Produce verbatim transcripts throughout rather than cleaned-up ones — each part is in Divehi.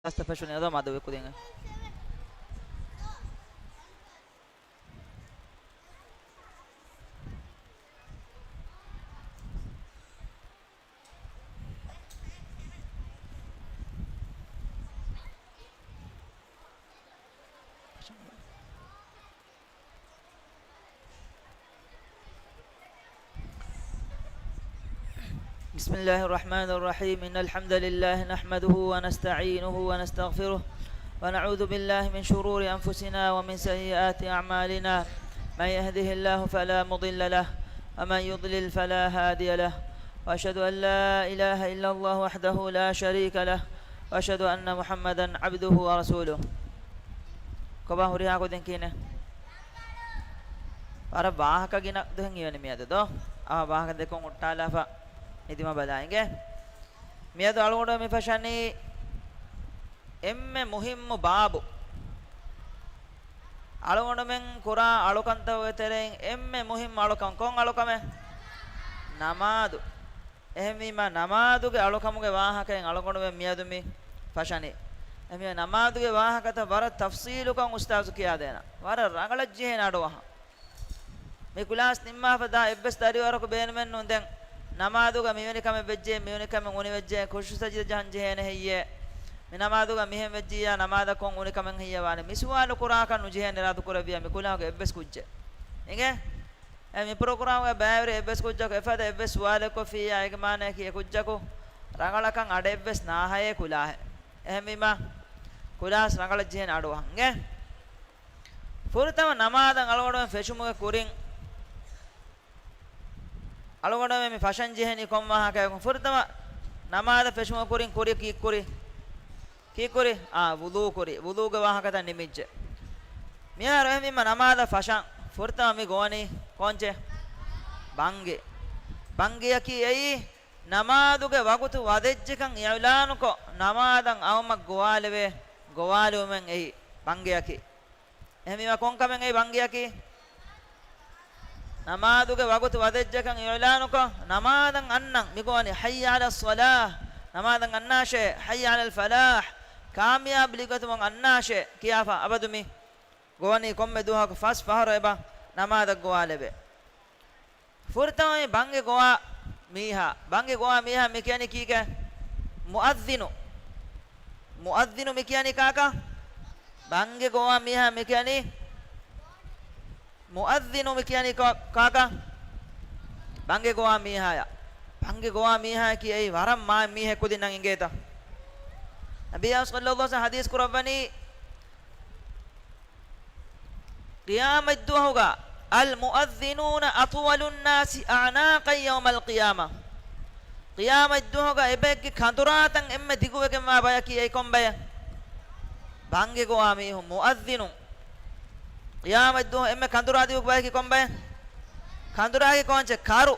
ރަސްތައް ފެށުނީ އަދާ މަދުވެ ކުދިން. بسم الله الرحمن الرحيم. إن الحمد لله نحمده ونستعينه ونستغفره، ونعوذ بالله من شرور أنفسنا ومن سيئات أعمالنا. من يهده الله فلا مضل له، ومن يضلل فلا هادي له. وأشهد أن لا إله إلا الله وحده لا شريك له، وأشهد أن محمدا عبده ورسوله. ކޮބާ ހުރިހާ ކުދިން ކިހިނެއް؟ ވަރަށް ވާހަކަ ގިނަ ދެހެން ހިޔަނި މިއަދު ދޯ. އާ، ވާހަކަ ދެކޮން ހުއްޓާލާފަ ނިދިމަ ބަލާ އިނގޭ. މިއަދު އަޅުގަނޑު މި ފަށަނީ އެންމެ މުހިއްމު ބާބު. އަޅުގަނޑުމެން ކުރާ އަޅުކަންތަކުގެ ތެރެއިން އެންމެ މުހިއްމު އަޅުކަން ކޮން އަޅުކަމެއް؟ ނަމާދު. އެހެންވީމާ، ނަމާދުގެ އަޅުކަމުގެ ވާހަކައިން އަޅުގަނޑުމެން މިއަދު މި ފަށަނީ. އެހެންވީމާ، ނަމާދުގެ ވާހަކަތައް ވަރަށް ތަފްސީލުކޮށް އުސްތާޒު ކިޔާދޭނަން. ވަރަށް ރަނގަޅަށް ޖެހޭނެ އަޑުއަހަން. މި ކުލާސް ނިންމާފަ ދާ އެއްވެސް ދަރިވަރަކު ބޭނުމެއް ނޫން. ދެން ނަމާދުގަ މިވެނި ކަމެއް ވެއްޖެ، މިވެނި ކަމެއް އުނިވެއްޖެ، ޚުޝޫޢު ސަޖިދަ ޖަހަން ޖެހޭނެ ހެއްޔޭ؟ މި ނަމާދުގަ މިހެން ވެއްޖިއްޔާ، ނަމާދަށް ކޮން އުނިކަމެއް ހެއްޔޭ ވާނެ؟ މި ސުވާލު ކުރާކަށް ނުޖެހޭނެ އިރާދަކުރެއްވިއްޔާ، މި ކުލާހުގެ އެއްވެސް ކުއްޖެއް. އިނގޭ؟ އެ މި ޕްރޮގްރާމްގަ ބައިވެރި އެއްވެސް ކުއްޖަކު އެފަދަ އެއްވެސް ސުވާލެއް ކޮށްފިއްޔާ، އޭގެ މާނައަކީ އެ ކުއްޖަކު ރަނގަޅަކަށް އަޑެއްވެސް ނާހައޭ ކުލާހެއް. އެހެންވީމާ، ކުލާސް ރަނގަޅަށް ޖެހޭނެ އަޑުއަހަން. އިނގޭ؟ ފުރަތަމަ ނަމާދަށް އަޅުގަނޑުމެން ފެށުމުގެ ކުރިން، އަޅުގަނޑުމެން މި ފަށަން ޖެހެނީ ކޮން ވާހަކައަކުން؟ ފުރަތަމަ ނަމާދަށް ފެށުމުގެ ކުރިން ކުރި ކީއްކުރި؟ ކީއްކުރި؟ އާ، ވުޟޫ ކުރި. ވުޟޫގެ ވާހަކަތައް ނިމިއްޖެ. މިހާރު އެހެންވީމަ ނަމާދަށް ފަށަން ފުރަތަމަ މި ގޮވަނީ ކޯންޗެއް؟ ބަންގި. ބަންގިއަކީ އެއީ ނަމާދުގެ ވަގުތު ވަދެއްޖެކަން އިޢުލާނުކޮށް، ނަމާދަށް އައުމަށް ގޮވާލެވޭ، ގޮވާލެވުމެއް އެއީ ބަންގިއަކީ. އެހެންވީމަ ކޮންކަމެއް އެއީ ބަންގިއަކީ؟ ނަމާދުގެ ވަގުތު ވަދެއްޖެކަން އިޢުލާނުކޮށް، ނަމާދަށް އަންނަން މިގޮވަނީ، حي على الصلاة، ނަމާދަށް އަންނާށޭ، حي على الفلاح، ކާމިޔާބު ލިބިގަތުމަށް އަންނާށޭ ކިޔާފަ، އަބަދު މި ގޮވަނީ ކޮންމެ ދުވަހަކު ފަސް ފަހަރު އެބަ ނަމާދަށް ގޮވާލެވޭ. ފުރަތަމަ މި ބަންގި ގޮވާ މީހާ، ބަންގި ގޮވާ މީހާ މި ކިޔަނީ ކީކޭ؟ މުއައްޒިނު. މުއައްޒިނު މި ކިޔަނީ ކާކަށް؟ ބަންގި ގޮވާ މީހާ މި ކިޔަނީ މުއައްޒިނު މި ކިޔަނީ ކާ-، ކާކަށް؟ ބަންގި ގޮވާ މީހާޔަށް. ބަންގި ގޮވާ މީހާއަކީ އެއީ ވަރަށް މާތް މީހެއް ކުދިންނަށް އިނގޭތަ؟ ނަބިއްޔާ ޞައްލައްލާހު ޢަލައިހި ވަސައްލަމަ ޙަދީޘް ކުރައްވަނީ، ޤިޔާމަތްދުވަހުގަ، المؤذنون أطول الناس أعناقا يوم القيامة. ޤިޔާމަތްދުވަހުގަ އެބައެއްގެ ކަނދުރާތައް އެންމެ ދިގުވެގެންވާ ބަޔަކީ އެއީ ކޮން ބައެއް؟ ބަންގި ގޮވާ މީހުން، މުއައްޒިނުން. ޤިޔާމަތްދުވަހު އެންމެ ކަނދުރާ ދިގު ބަޔަކީ ކޮން ބައެއް؟ ކަނދުރާގެ ކޯންޗެއް ކަރު.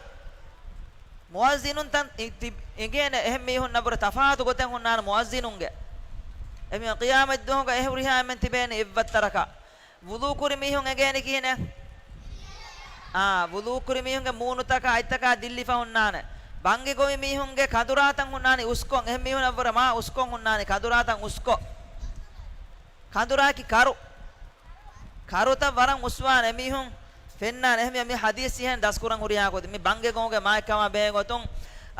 މުއައްޒިނުން ތަން އި-، ތި-، އެނގޭނެ އެހެން މީހުންނަށްވުރެ ތަފާތު ގޮތެއް ހުންނާނެ މުއައްޒިނުންގެ. އެމީހުން ޤިޔާމަތްދުވަހުގަ އެ ހުރިހާ އެންމެން ތިބޭނެ އެއްވައްތަރަކަށް. ވުޟޫކުރި މީހުން އެނގޭނެ ކިހިނެއް؟ އާ، ވުޟޫކުރި މީހުންގެ މޫނުތަކާ އަތްތަކާ ދިއްލިފަ ހުންނާނެ. ބަންގި ގޮވި މީހުންގެ ކަނދުރާތައް ހުންނާނީ އުސްކޮށް. އެހެން މީހުންނަށްވުރެ މާ އުސްކޮށް ހުންނާނީ، ކަނދުރާތައް އުސްކޮށް. ކަނދުރާއަކީ ކަރު. ކަރުތައް ވަރަށް އުސްވާނެ އެމީހުން ފެންނާނެ. އެހެންވެ މި ޙަދީޘް އެހެން ދަސްކުރަން ހުރިހާ ގޮތެއް. މި ބަންގި ގޮވުމުގެ މާތްކަމާ ބެހޭ ގޮތުން،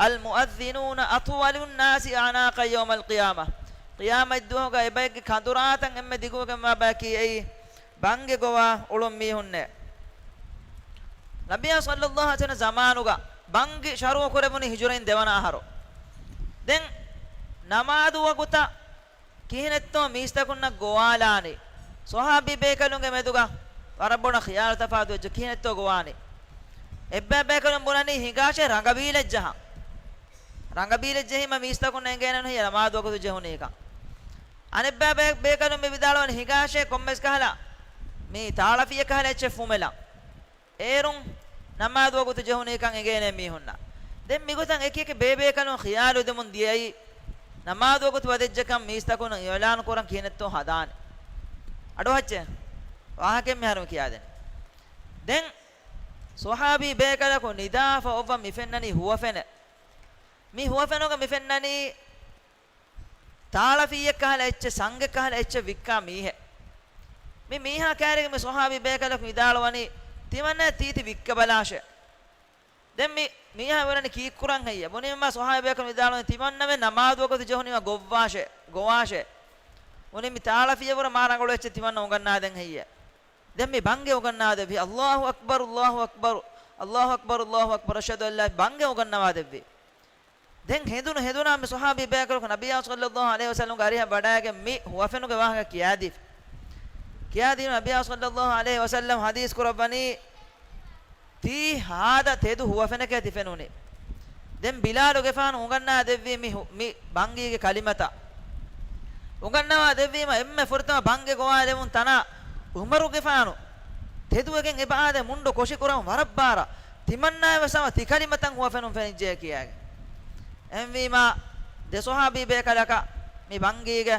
المؤذنون أطول الناس أعناقا يوم القيامة. ޤިޔާމަތްދުވަހުގަ އެބައެއްގެ ކަނދުރާތައް އެންމެ ދިގުވެގެންވާ ބަޔަކީ އެއީ ބަންގި ގޮވާ އުޅުން މީހުންނޭ. ނަބިއްޔާ ޞައްލައްލާހު ޢަލައިހި ވަސައްލަމަ ޒަމާނުގަ ބަންގި ޝަރުޢު ކުރެވުނީ ހިޖުރައިން ދެވަނަ އަހަރު. ދެން ނަމާދު ވަގުތަށް ކިހިނެއްތޯ މީސްތަކުންނަށް ގޮވާލާނީ؟ ޞަޙާބީ ބޭކަލުންގެ މެދުގަ ވަރަށް ބޮޑަށް ޚިޔާލު ތަފާތު ވެއްޖެ، ކިހިނެއްތޯ ގޮވާނީ؟ އެއްބައި ބޭކަލުން ބުނަނީ ހިނގާށޭ ރަނގަބީލެއް ޖަހަން. ރަނގަބީލެއް ޖެހީމަ މީސްތަކުންނަށް އެނގޭނެ ނުހިޔެ ނަމާދު ވަގުތު ޖެހުނީކަން. އަނެއްބައި ބޭ-، ބޭކަލުން މި ވިދާޅުވަނީ ހިނގާށޭ ކޮންމެސް ކަހަލަ މި ތާޅަފިޔަ ކަހަލަ އެއްޗެއް ފުމެލަން. އޭރުން ނަމާދު ވަގުތު ޖެހުނީކަން އެނގޭނެ މީހުންނަށް. ދެން މިގޮތަށް އެކި އެކި ބޭބޭކަލުން ޚިޔާލު ދެމުން ދިޔައީ، ނަމާދު ވަގުތު ވަދެއްޖެކަން މީސްތަކުންނަށް އިޢުލާނު ކުރަން ކިހިނެއްތޯ ހަދާނެ. އަޑުއަހައްޗޭ؟ ވާހަކައެއް މިހާރު މި ކިޔާދެނީ. ދެން ޞަޙާބީ ބޭކަލަކު ނިދާފަ އޮއްވަ މި ފެންނަނީ ހުވަފެނެއް. މި ހުވަފެނުގަ މި ފެންނަނީ ތާޅަފީއެއްކަހަލަ އެއްޗެއް، ސަނގެއްކަހަލަ އެއްޗެއް ވިއްކާ މީހެއް. މި މީހާ ކައިރިގެ މި ޞަޙާބީ ބޭކަލަކު ވިދާޅުވަނީ، ތިމަންނަ ތީތި ވިއްކަބަލާށޭ. ދެން މި މީހާ ވަރަނި ކީއްކުރަން ހެއްޔެ؟ ބުނީމާ ޞަޙާބީ ބޭކަލު ވިދާޅުވަނީ، ތިމަންނަމެ ނަމާދު ވަގުތު ޖެހުނީމަ ގޮއްވާށޭ، ގޮވާށޭ. ބުނީ މި ތާޅަފީއަށްވުރެ މާ ރަނގަޅު އެއްޗެއް ތިމަންނަ އުނގަންނާދެން ހެއްޔެ؟ ދެން މި ބަންގެ އުނގަންނާދެއްވި، އައްލާހު އަކްބަރު، އައްލާހު އަކްބަރު، އައްލާހު އަކްބަރު، އައްލާހު އަކްބަރު، އަޝްހަދު އައްލާ، ބަންގެ އުނގަންނަވާދެއްވި. ދެން ހެނދުނު ހެނދުނާ މި ޞަޙާބީ ބޭކަލަކު ނަބިއްޔާ ޞައްލައްލާހު ޢަލައިހި ވަސައްލަމްގެ އަރިހަށް ވަޑައިގެން މި ހުވަފެނުގެ ވާހަކަ ކިޔާދީފި. ކިޔާދީމަ ނަބިއްޔާ ޞައްލައްލާހު ޢަލައިހި ވަސައްލަމް ޙަދީޘް ކުރައްވަނީ، ތީ ހާދަ ތެދު ހުވަފެނެކޭ ތި ފެނުނީ. ދެން ބިލާލުގެފާނު އުނގަންނާ ދެއްވީ މި ހު-، މި ބަންގީގެ ކަލިމަތައް. އުނގަންނަވާ ދެއްވީމަ އެންމެ ފުރަތަމަ ބަންގެ ގޮވާލެވުން ތަނާ ޢުމަރުގެފާނު ތެދުވެގެން އެބަ އާދޭ މުންޑު ކޮށިކުރަން ވަރަށް ބާރަށް. ތިމަންނާވެސް ހަމަ ތި ކަލިމަތަށް ހުވަފެނުން ފެނިއްޖެ ކިޔާގެން. އެހެންވީމާ، ދެ ޞަޙާބީ ބޭކަލަކަށް މި ބަންގީގެ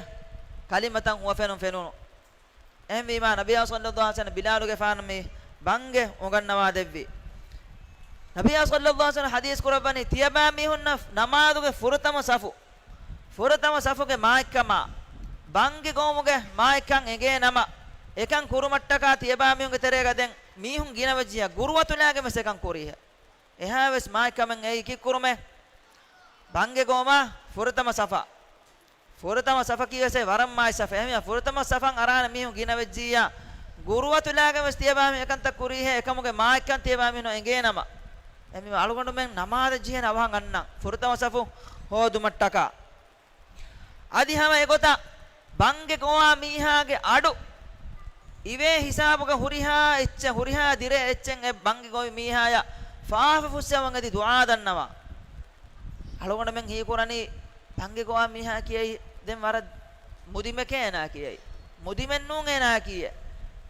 ކަލިމަތަށް ހުވަފެނުން ފެނުނު. އެހެންވީމާ، ނަބިއްޔާ ޞައްލައްލާހު ޢަލައިހި ވަސައްލަމް ބިލާލުގެފާނަށް މި ބަންގެ އުނގަންނަވާ ދެއްވި. ނަބިއްޔާ ޞައްލައްލާހު ޢަލައިހި ވަސައްލަމް ޙަދީޘް ކުރައްވަނީ، ތިޔަބައިމީހުންނަށް ނަމާދުގެ ފުރަތަމަ ސަފު، ފުރަތަމަ ސަފުގެ މާތްކަމާ، ބަންގެ ގޮވުމުގެ މާތްކަން އެނގޭ ނަމަ، އެކަން ކުރުމަށްޓަކާ ތިޔަބައިމީހުންގެ ތެރޭގަ ދެން މީހުން ގިނަވެއްޖިޔާ ގުރުވަތުލާގެން ވެސް އެކަން ކުރީހޭ. އެހާވެސް މާތްކަމެއް އެއީ ކީއްކުރުމޭ؟ ބަންގެ ގޮވުމާ ފުރަތަމަ ސަފަށް. ފުރަތަމަ ސަފަކީ ވެސް ވަރަށް މާތް ސަފެއް. އެހެންވީމަ ފުރަތަމަ ސަފަށް އަރާނެ މީހުން ގިނަވެއްޖިއްޔާ، ގުރުވަތުލާގެން ވެސް ތިޔަބައިމީހުން އެކަންތައް ކުރީހޭ، އެކަމުގެ މާތްކަން ތިޔަބައިމީހުން އެނގޭ ނަމަ. އެހެންވީމަ އަޅުގަނޑުމެން ނަމާދަށް ޖެހޭނެ އަވަހަށް އަންނަން ފުރަތަމަ ސަފު ހޯދުމަށްޓަކާ. އަދި ހަމަ އެގޮތަށް ބަންގެ ގޮވާ މީހާގެ އަޑު އިވޭ ހިސާބުގަ ހުރިހާ އެއްޗެއް، ހުރިހާ ދިރޭ އެއްޗެއް އެ ބަންގެ ގޮވި މީހާޔަށް ފާފަ ފުއްސެވަން އެދި ދުޢާ ދަންނަވާ. އަޅުގަނޑުމެން ހީކުރަނީ ބަންގެ ގޮވާ މީހާ ކިޔައީ ދެން ވަރަށް މުދިމެކޭ އޭނާ ކިޔައީ. މުދިމެއް ނޫން އޭނާ ކިޔޭ.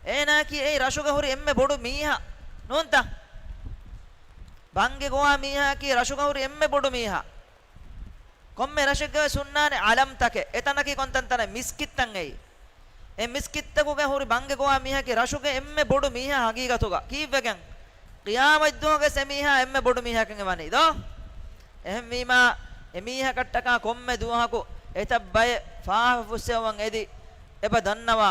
އޭނާ ކިޔައީ ރަށުގަ ހުރި އެންމެ ބޮޑު މީހާ ނޫންތަ؟ ބަންގެ ގޮވާ މީހާއަކީ ރަށުގަ ހުރި އެންމެ ބޮޑު މީހާ. ކޮންމެ ރަށެއްގަވެސް ހުންނާނެ ޢަލަމްތަކެއް. އެތަނަކީ ކޮންތަންތަނެއް؟ މިސްކިތްތައް އެއީ. އެ މިސްކިތްތަކުގަ ހުރި ބަންގެ ގޮވާ މީހަކީ ރަށުގެ އެންމެ ބޮޑު މީހާ ހަގީގަތުގަ. ކީއްވެގެން؟ ޤިޔާމަތްދުވަހުގަސް އެމީހާ އެންމެ ބޮޑު މީހަކަށް ވަނީ ދޯ؟ އެހެންވީމާ، އެމީހަކަށްޓަކާ ކޮންމެ ދުވަހަކު އެތައް ބައެއް ފާފަ ފުއްސެވަން އެދި، އެބަ ދަންނަވާ.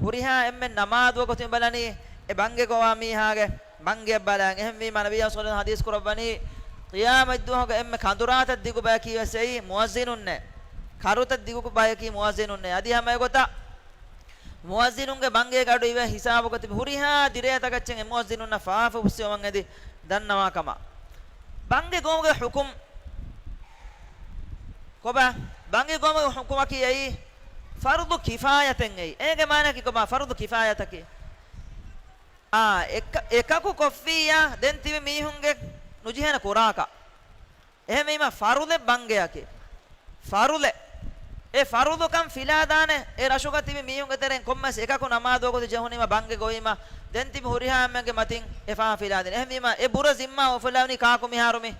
ހުރިހާ އެންމެން ނަމާދު ވަގުތު މި ބަލަނީ އެ ބަންގެ ގޮވާ މީހާގެ ބަންގެއަށް ބަލާން. އެހެންވީމާ، ނަބިއްޔާ ޞައްލަﷲު ޢަލައިހި ވަސައްލަމަ ޙަދީޘް ކުރައްވަނީ، ޤިޔާމަތްދުވަހުގެ އެންމެ ކަނދުރާތައް ދިގު ބަޔަކީ ވެސް އެއީ މުއައްޒިނުންނޭ. ކަރުތައް ދިގު ބަޔަކީ މުއައްޒިނުންނޭ. އަދި ހަމަ އެގޮތަށް މުއައްޒިނުންގެ ބަންގޭގެ އަޑު އިވޭ ހިސާބުގަ ތިބި ހުރިހާ ދިރޭތަކަށްޗެއް އެ މުއައްޒިނުންނަށް ފާފަ ފުއްސެވަން އެދި ދަންނަވާ ކަމަށް. ބަންގެ ގޮވުމުގެ ޙުކުމް ކޮބާ؟ ބަންގެ ގޮވުމުގެ ޙުކުމަކީ އެއީ ފަރުޟު ކިފާޔަތެއް އެއީ. އޭގެ މާނައަކީ ކޮބާ؟ ފަރުޟު ކިފާޔަތަކީ، އާ، އެކަ-، އެކަކު ކޮށްފިއްޔާ ދެން ތިބި މީހުންގެ ނުޖެހޭނެ ކުރާކަށް. އެހެންވީމަ ފަރުޟެއް ބަންގެއަކީ. ފަރުޟެއް. އެ ފަރުޟުކަން ފިލާދާނެ އެ ރަށުގަ ތިބި މީހުންގެ ތެރެއިން ކޮންމެސް އެކަކު ނަމާދު ވަގުތު ޖެހުނީމަ ބަންގެ ގޮވީމަ ދެން ތިބި ހުރިހާ އެންމެންގެ މަތިން އެ ފާފަ ފިލާދޭނެ. އެހެންވީމަ އެ ބުރަ ޒިންމާ އުފުލާނީ ކާކު މިހާރު މި؟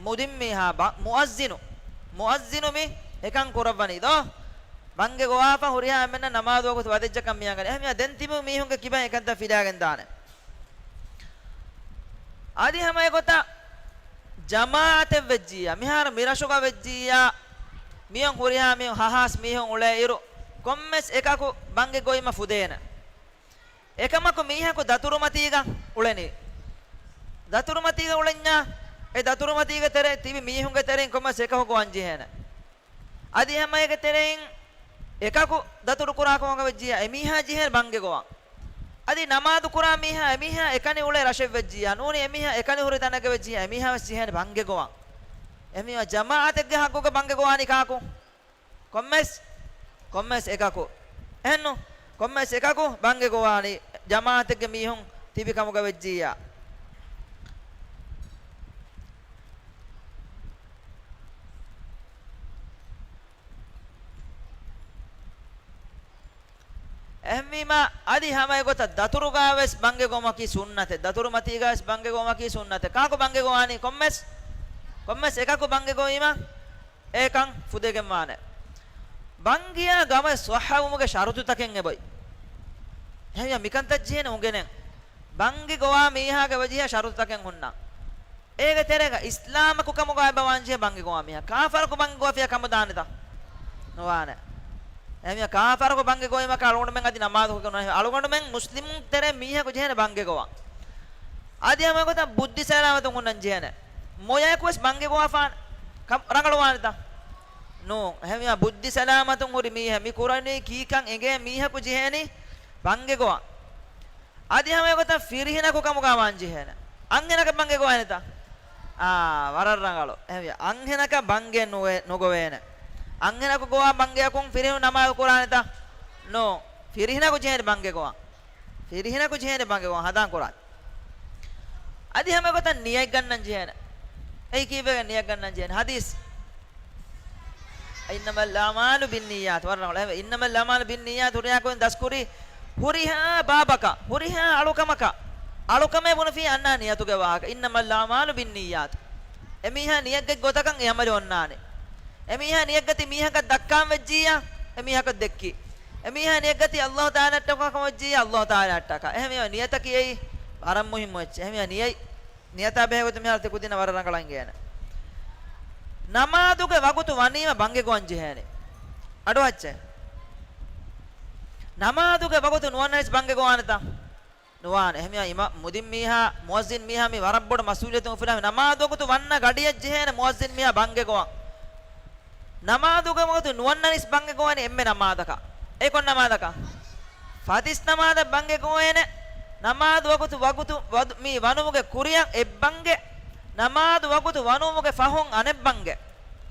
މުދިން މީހާ ބަ-، މުއައްޒިނު. މުއައްޒިނު މި އެކަން ކުރައްވަނީ ދޯ؟ ބަންގެ ގޮވާފަ ހުރިހާ އެންމެންނަށް ނަމާދު ވަގުތު ވަދެއްޖެކަން މި އަނގަނީ. އެހެންވިޔާ ދެން ތިބި މީހުންގެ ކިބައިން އެކަންތައް ފިލާގެން ދާނެ. އަދި ހަމަ އެގޮތަށް ޖަމާޢަތެއް ވެއްޖިއްޔާ، މިހާރު މި ރަށުގަ ވެއްޖިއްޔާ، މިއޮން ހުރިހާ މީހުން ހަހާސް މީހުން އުޅޭ އިރު، ކޮންމެސް އެކަކު ބަންގެ ގޮވީމަ ފުދޭނެ. އެކަމަކު މީހަކު ދަތުރުމަތީގަ އުޅެނީ. ދަތުރުމަތީގަ އުޅެންޏާ، އެ ދަތުރުމަތީގެ ތެރެ ތިބި މީހުންގެ ތެރެއިން ކޮންމެސް އެކަކު ގޮވަން ޖެހޭނެ. އަދި ހަމަ އޭގެ ތެރެއިން އެކަކު ދަތުރު ކުރާ ކަމަކަށް ވެއްޖިއްޔާ، އެމީހާ ޖެހޭނެ ބަންގެ ގޮވަން. އަދި ނަމާދު ކުރާ މީހާ، އެމީހާ އެކަނި އުޅޭ ރަށެއް ވެއްޖިއްޔާ، ނޫނީ އެމީހާ އެކަނި ހުރި ތަނެއްގަ ވެއްޖިއްޔާ، އެމީހާ ވެސް ޖެހޭނެ ބަންގެ ގޮވަން. އެހެންވީމަ ޖަމާޢަތެއްގެ ޙައްޤުގަ ބަންގެ ގޮވާނީ ކާކު؟ ކޮންމެސް، ކޮންމެސް އެކަކު. އެހެންނު؟ ކޮންމެސް އެކަކު ބަންގެ ގޮވާނީ، ޖަމާޢަތެއްގެ މީހުން ތިބި ކަމުގަ ވެއްޖިއްޔާ. އެހެންވީމަ، އަދި ހަމަ އެގޮތަށް ދަތުރުގަ ވެސް ބަންގެ ގޮވުމަކީ ސުންނަތެއް. ދަތުރުމަތީގަ ވެސް ބަންގެ ގޮވުމަކީ ސުންނަތެއް. ކާކު ބަންގެ ގޮވާނީ؟ ކޮންމެސް، ކޮންމެސް އެކަކު ބަންގެ ގޮވީމަ، އެކަން ފުދެގެން ވާނެ. ބަންގިޔާ ގަމަށް ޞައްޙަވުމުގެ ޝަރުތުތަކެއް އެބޮތް. އެހެންވެ މިކަންތައް ޖެހޭނެ އުނގެނެން. ބަންގި ގޮވާ މީހާގެ ވަޖިހަ ޝަރުތުތަކެއް ހުންނަ. އޭގެ ތެރޭގަ އިސްލާމަކު ކަމުގަ އެބަ ވާންޖެހޭ ބަންގި ގޮވާ މީހާ. ކާފަރަކު ބަންގި ގޮވާފިޔާ ކަމުދާނެތަ؟ ނުވާނެ. އެހެންވީމަ ކާފަރަކު ބަންގެ ގޮވީމަކާ އަޅުގަނޑުމެން އަދި ނަމާދު ކޮށްގެން ނުވާނެ. އަޅުގަނޑުމެން މުސްލިމުން ތެރޭ މީހަކު ޖެހޭނެ ބަންގެ ގޮވާ. އަދި ހަމަ ގޮތަށް ބުއްދި ސަލާމަތުން ހުންނަން ޖެހޭނެ. މޮޔަކު ވެސް ބަންގެ ގޮވާފާނެ. ކަ-، ރަނގަޅުވާނެތަ؟ ނޫން. އެހެންވީމަ ބުއްދި ސަލާމަތުން ހުރި މީހެއް މި ކުރަނީ ކީކަން އެނގޭ މީހަކު ޖެހޭނީ ބަންގެ ގޮވާ. އަދި ހަމަ އެގޮތަށް ފިރިހެނަކު ކަމުގަ ވާން ޖެހޭނެ. އަންހެނަކަށް ބަންގެ ގޮވާނެތަ؟ އާ، ވަރަށް ރަނގަޅު. އެހެންވީ، އަންހެނަކަށް ބަންގެ ނުވެ-، ނުގޮވޭނެ. އަންހެނަކު ގޮވާ ބަންގެއަކުން ފިރިހެނުން ނަމާދު ކުރާނެތަ؟ ނޫން. ފިރިހެނަކު ޖެހޭނެ ބަންގެ ގޮވާ. ފިރިހެނަކު ޖެހޭނެ ބަންގެ ގޮވާ ހަނދާން ކުރާނެ. އަދި ހަމަ އެގޮތަށް ނިޔަތް ގަންނަން ޖެހޭނެ. އެއީ ކީއްވެގެން ނިޔަތް ގަންނަން ޖެހޭނެ؟ ޙަދީޘް. إنما الأعمال بالنيات. ވަރަށް ރަނގަޅު. إنما الأعمال بالنيات ހުރިހާ ކުދިން ދަސްކުރީ ހުރިހާ ބާބަކަށް، ހުރިހާ އަޅުކަމަކަށް، އަޅުކަމޭ ބުނެފީ އަންނާ ނިޔަތުގެ ވާހަކަ. إنما الأعمال بالنيات. އެމީހާ ނިޔަތްގަތް ގޮތަކަށް އެ ޢަމަލު އޮންނާނެ. އެމީހާ ނިޔަތްގަތީ މީހަކަށް ދައްކާން ވެއްޖިއްޔާ، އެމީހަކަށް ދެއްކި. އެމީހާ ނިޔަތްގަތީ ﷲ ތަޢާލާއަށްޓަކާ ކަމަށް ވެއްޖިއްޔާ، ﷲ ތަޢާލާއަށްޓަކާ. އެހެންވީމަ ނިޔަތަކީ އެއީ ވަރަށް މުހިއްމު އެއްޗެއް. އެހެންވީމަ ނިޔަތް ނިޔަތާ ބެހޭގޮތުން މިހާރު ތި ކުދިންނަށް ވަރަށް ރަނގަޅަށް އިނގޭނެ. ނަމާދުގެ ވަގުތު ވަނީމަ ބަންގެ ގޮވަން ޖެހޭނެ. އަޑުއައްޗޭ. ނަމާދުގެ ވަގުތު ނުވަންނަނިސް ބަންގެ ގޮވާނެތަ؟ ނުވާނެ. އެހެންވީމަ އިމާ-، މުދިން މީހާ، މުއައްޒިން މީހާ މި ވަރަށް ބޮޑު މަސްއޫލިއްޔަތުން އުފުލާ. ނަމާދު ވަގުތު ވަންނަ ގަޑިއަށް ޖެހޭނެ މުއައްޒިން މީހާ ބަންގެ ގޮވަން. ނަމާދުގެ ވަގުތު ނުވަންނަނިސް ބަންގެ ގޮވަނީ އެންމެ ނަމާދަކަށް. އެ ކޮން ނަމާދަކަށް؟ ފަތިސް ނަމާދަށް ބަންގެ ގޮވޭނެ. ނަމާދު ވަގުތު، ވަގުތު ވަދު-، މި ވަނުމުގެ ކުރިއަށް އެއްބަންގެ. ނަމާދު ވަގުތު ވަނުމުގެ ފަހުން އަނެއްބަންގެ.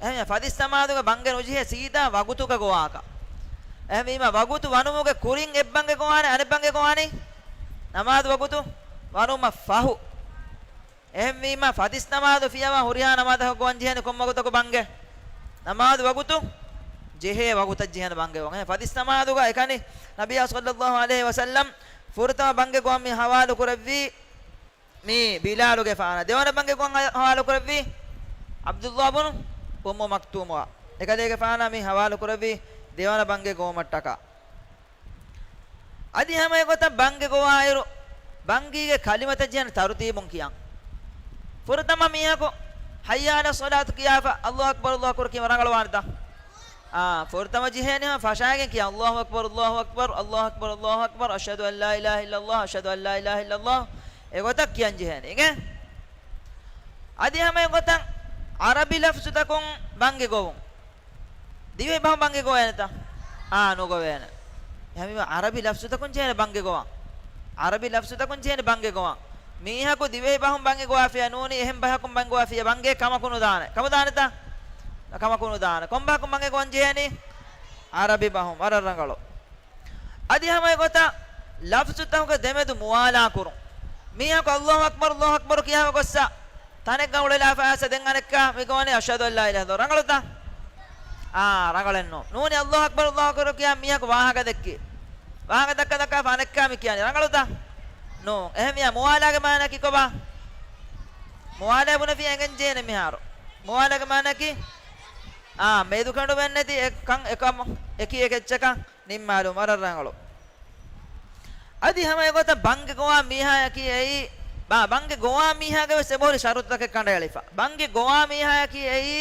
އެހެން ފަތިސް ނަމާދުގެ ބަންގެ ނުޖެހޭ ސީދާ ވަގުތުގަ ގޮވާކަށް. އެހެންވީމަ ވަގުތު ވަނުމުގެ ކުރިން އެއްބަންގެ ގޮވާނެ، އަނެއްބަންގެ ގޮވާނީ ނަމާދު ވަގުތު ވަނުމަށް ފަހު. އެހެންވީމަ، ފަތިސް ނަމާދު ފިޔަވާ ހުރިހާ ނަމާދަކަށް ގޮވަން ޖެހޭނެ ކޮން ވަގުތަކު ބަންގެ؟ ނަމާދު ވަގުތު ޖެހޭ ވަގުތަށް ޖެހޭނެ ބަންގެ ގޮވަން. އެހެން ފަތިސް ނަމާދުގަ އެކަނި ނަބިއްޔާ ޞައްލައްލާހު ޢަލައިހި ވަސައްލަމް ފުރަތަމަ ބަންގެ ގޮވަން މި ހަވާލު ކުރެއްވީ މީ ބިލާލުގެފާނަށް. ދެވަނަ ބަންގެ ގޮވަން ހަ-، ހަވާލު ކުރެއްވީ ޢަބްދުﷲ ބުނު އުއްމު މަކްތޫމުއާ. އެކަލޭގެފާނާ މި ހަވާލު ކުރެއްވީ ދެވަނަ ބަންގެ ގޮވުމަށްޓަކާ. އަދި ހަމަ އެގޮތަށް ބަންގެ ގޮވާއިރު، ބަންގީގެ ކަލިމަތައް ޖެހޭނެ ތަރުތީބުން ކިޔަން. ފުރަތަމަ މީހަކު، حي على الصلاة ކިޔާފަ، الله أكبر، الله أكبر ކީމަ ރަނގަޅުވާނެތަ؟ އާ، ފުރަތަމަ ޖެހޭނެ ހަމަ ފަށާގެން ކިޔަން، الله أكبر، الله أكبر، الله أكبر، الله أكبر، أشهد أن لا إله إلا الله، أشهد أن لا إله إلا الله. އެގޮތަށް ކިޔަން ޖެހޭނެ. އިނގޭ؟ އަދި ހަމަ އެގޮތަށް ޢަރަބި ލަފްޒުތަކުން ބަންގެ ގޮވުން. ދިވެހި ބަހުން ބަންގެ ގޮވޭނެތަ؟ އާ، ނުގޮވޭނެ. އެހެންވީމަ ޢަރަބި ލަފްޒުތަކުން ޖެހޭނެ ބަންގެ ގޮވަން. ޢަރަބި ލަފްޒުތަކުން ޖެހޭނެ ބަންގެ ގޮވަން. މީހަކު ދިވެހި ބަހުން ބަންގެ ގޮވާފިޔާ ނޫނީ، އެހެން ބަޔަކުން ބަންގެ ގޮވާފިޔާ ބަންގެ ކަމަކު ނުދާނެ. ކަމުދާނެތަ؟ ކަމަކު ނުދާނެ. ކޮން ބަހަކުން ބަންގެ ގޮވަން ޖެހޭނީ؟ ޢަރަބި ބަހުން. ވަރަށް ރަނގަޅު. އަދި ހަމަ އެގޮތަށް ލަފްޒުތަކުގެ ދެމެދު މުވާލާ ކުރުން. މީހަކު ﷲ أكبر، الله أكبر ކިޔާފަ ގޮއްސަ ތަނެއްގަ އުޅެލާފަ އައިސް ދެން އަނެއްކާ މި ގޮވަނީ أشهد أن لا إله إلا الله. ރަނގަޅުތަ؟ އާ، ރަނގަޅެއްނު. ނޫނީ ﷲ أكبر، الله أكبر ކިޔާ މީހަކު ވާހަކަ ދެއްކި. ވާހަކަ ދައްކާ ދައްކާފަ އަނެއްކާ މި ކިޔާނީ. ރަނގަޅުތަ؟ ނޫން. އެހެންވިޔާ މުވާލާގެ މާނައަކީ ކޮބާ؟ މުވާލާ ބުނެފިޔާ އެނގެން ޖެހޭނެ މިހާރު. މުވާލާގެ މާނައަކީ؟ އާ، މެދުކެނޑުމެއްނެތި އެކަން އެކަމަށް އެކި އެކެއްޗަކަށް ނިންމާލުން. ވަރަށް ރަނގަޅު. އަދި ހަމަ އެގޮތަށް ބަންގެ ގޮވާ މީހާއަކީ އެއީ، ބަ-، ބަންގެ ގޮވާ މީހާގެ ވެސް އެބަހުރި ޝަރުތުތަކެއް ކަނޑައެޅިފަ. ބަންގެ ގޮވާ މީހާއަކީ އެއީ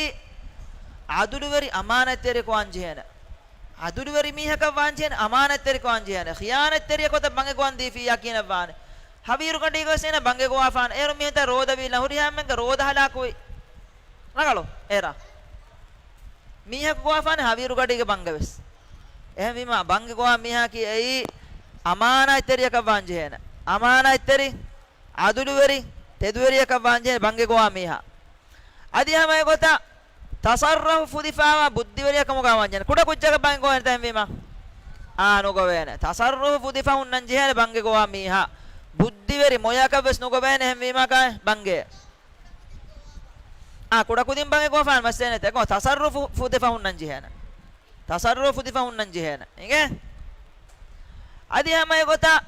ޢަދުލުވެރި އަމާނަތްތެރިޔަކު ވާން ޖެހޭނެ. ޢަދުލުވެރި މީހަކަށް ވާން ޖެހޭނެ، އަމާނަތްތެރިކަން ވާން ޖެހޭނެ. ޚިޔާނަތްތެރިޔަކު ގޮތަށް ބަންގެ ގޮވަން ދީފިއްޔާ ކިހިނެއް ވާނެ؟ ހަވީރުގަޑީގަ ވެސް އޭނަ ބަންގެ ގޮވާފާނެ. އޭރު މީހުންތައް ރޯދަ ވީއްލަން ހުރިހާ އެންމެންގެ ރޯދަ ހަލާކުވި. ރަނގަޅު އޭރަށް. މީހަކު ގޮވާފާނެ ހަވީރުގަޑީގެ ބަންގެ ވެސް. އެހެންވީމަ ބަންގެ ގޮވާ މީހާއަކީ އެއީ އަމާނާތްތެރިޔަކަށް ވާން ޖެހޭނެ. އަމާނާތްތެރި، ޢަދުލުވެރި، ތެދުވެރިޔަކަށް ވާން ޖެހޭނެ ބަންގެ ގޮވާ މީހާ. އަދި ހަމަ އެގޮތަށް ތަޞައްރަފު ފުދިފައިވާ ބުއްދިވެރިޔާ ކަމުގަ ވާން ޖެހޭނެ. ކުޑަ ކުއްޖަކަށް ބަންގެ ގޮވޭނެތަ އެހެންވީމަ؟ އާ، ނުގޮވޭނެ. ތަޞައްރުފު ފުދިފަ ހުންނަން ޖެހޭނެ ބަންގެ ގޮވާ މީހާ. ބުއްދިވެރި މޮޔަކަށް ވެސް ނުގޮވޭނެ އެހެންވީމަ ކާ ބަންގެ. އާ، ކުޑަކުދިން ބަންގެ ގޮވާފާނެ މައްސަލައެއް ނެތް. އެކަމަ ތަޞައްރުފު ފުދިފަ ހުންނަން ޖެހޭނެ. ތަޞައްރުފު ފުދިފަ ހުންނަން ޖެހޭނެ. އިނގޭ؟ އަދި ހަމަ އެގޮތަށް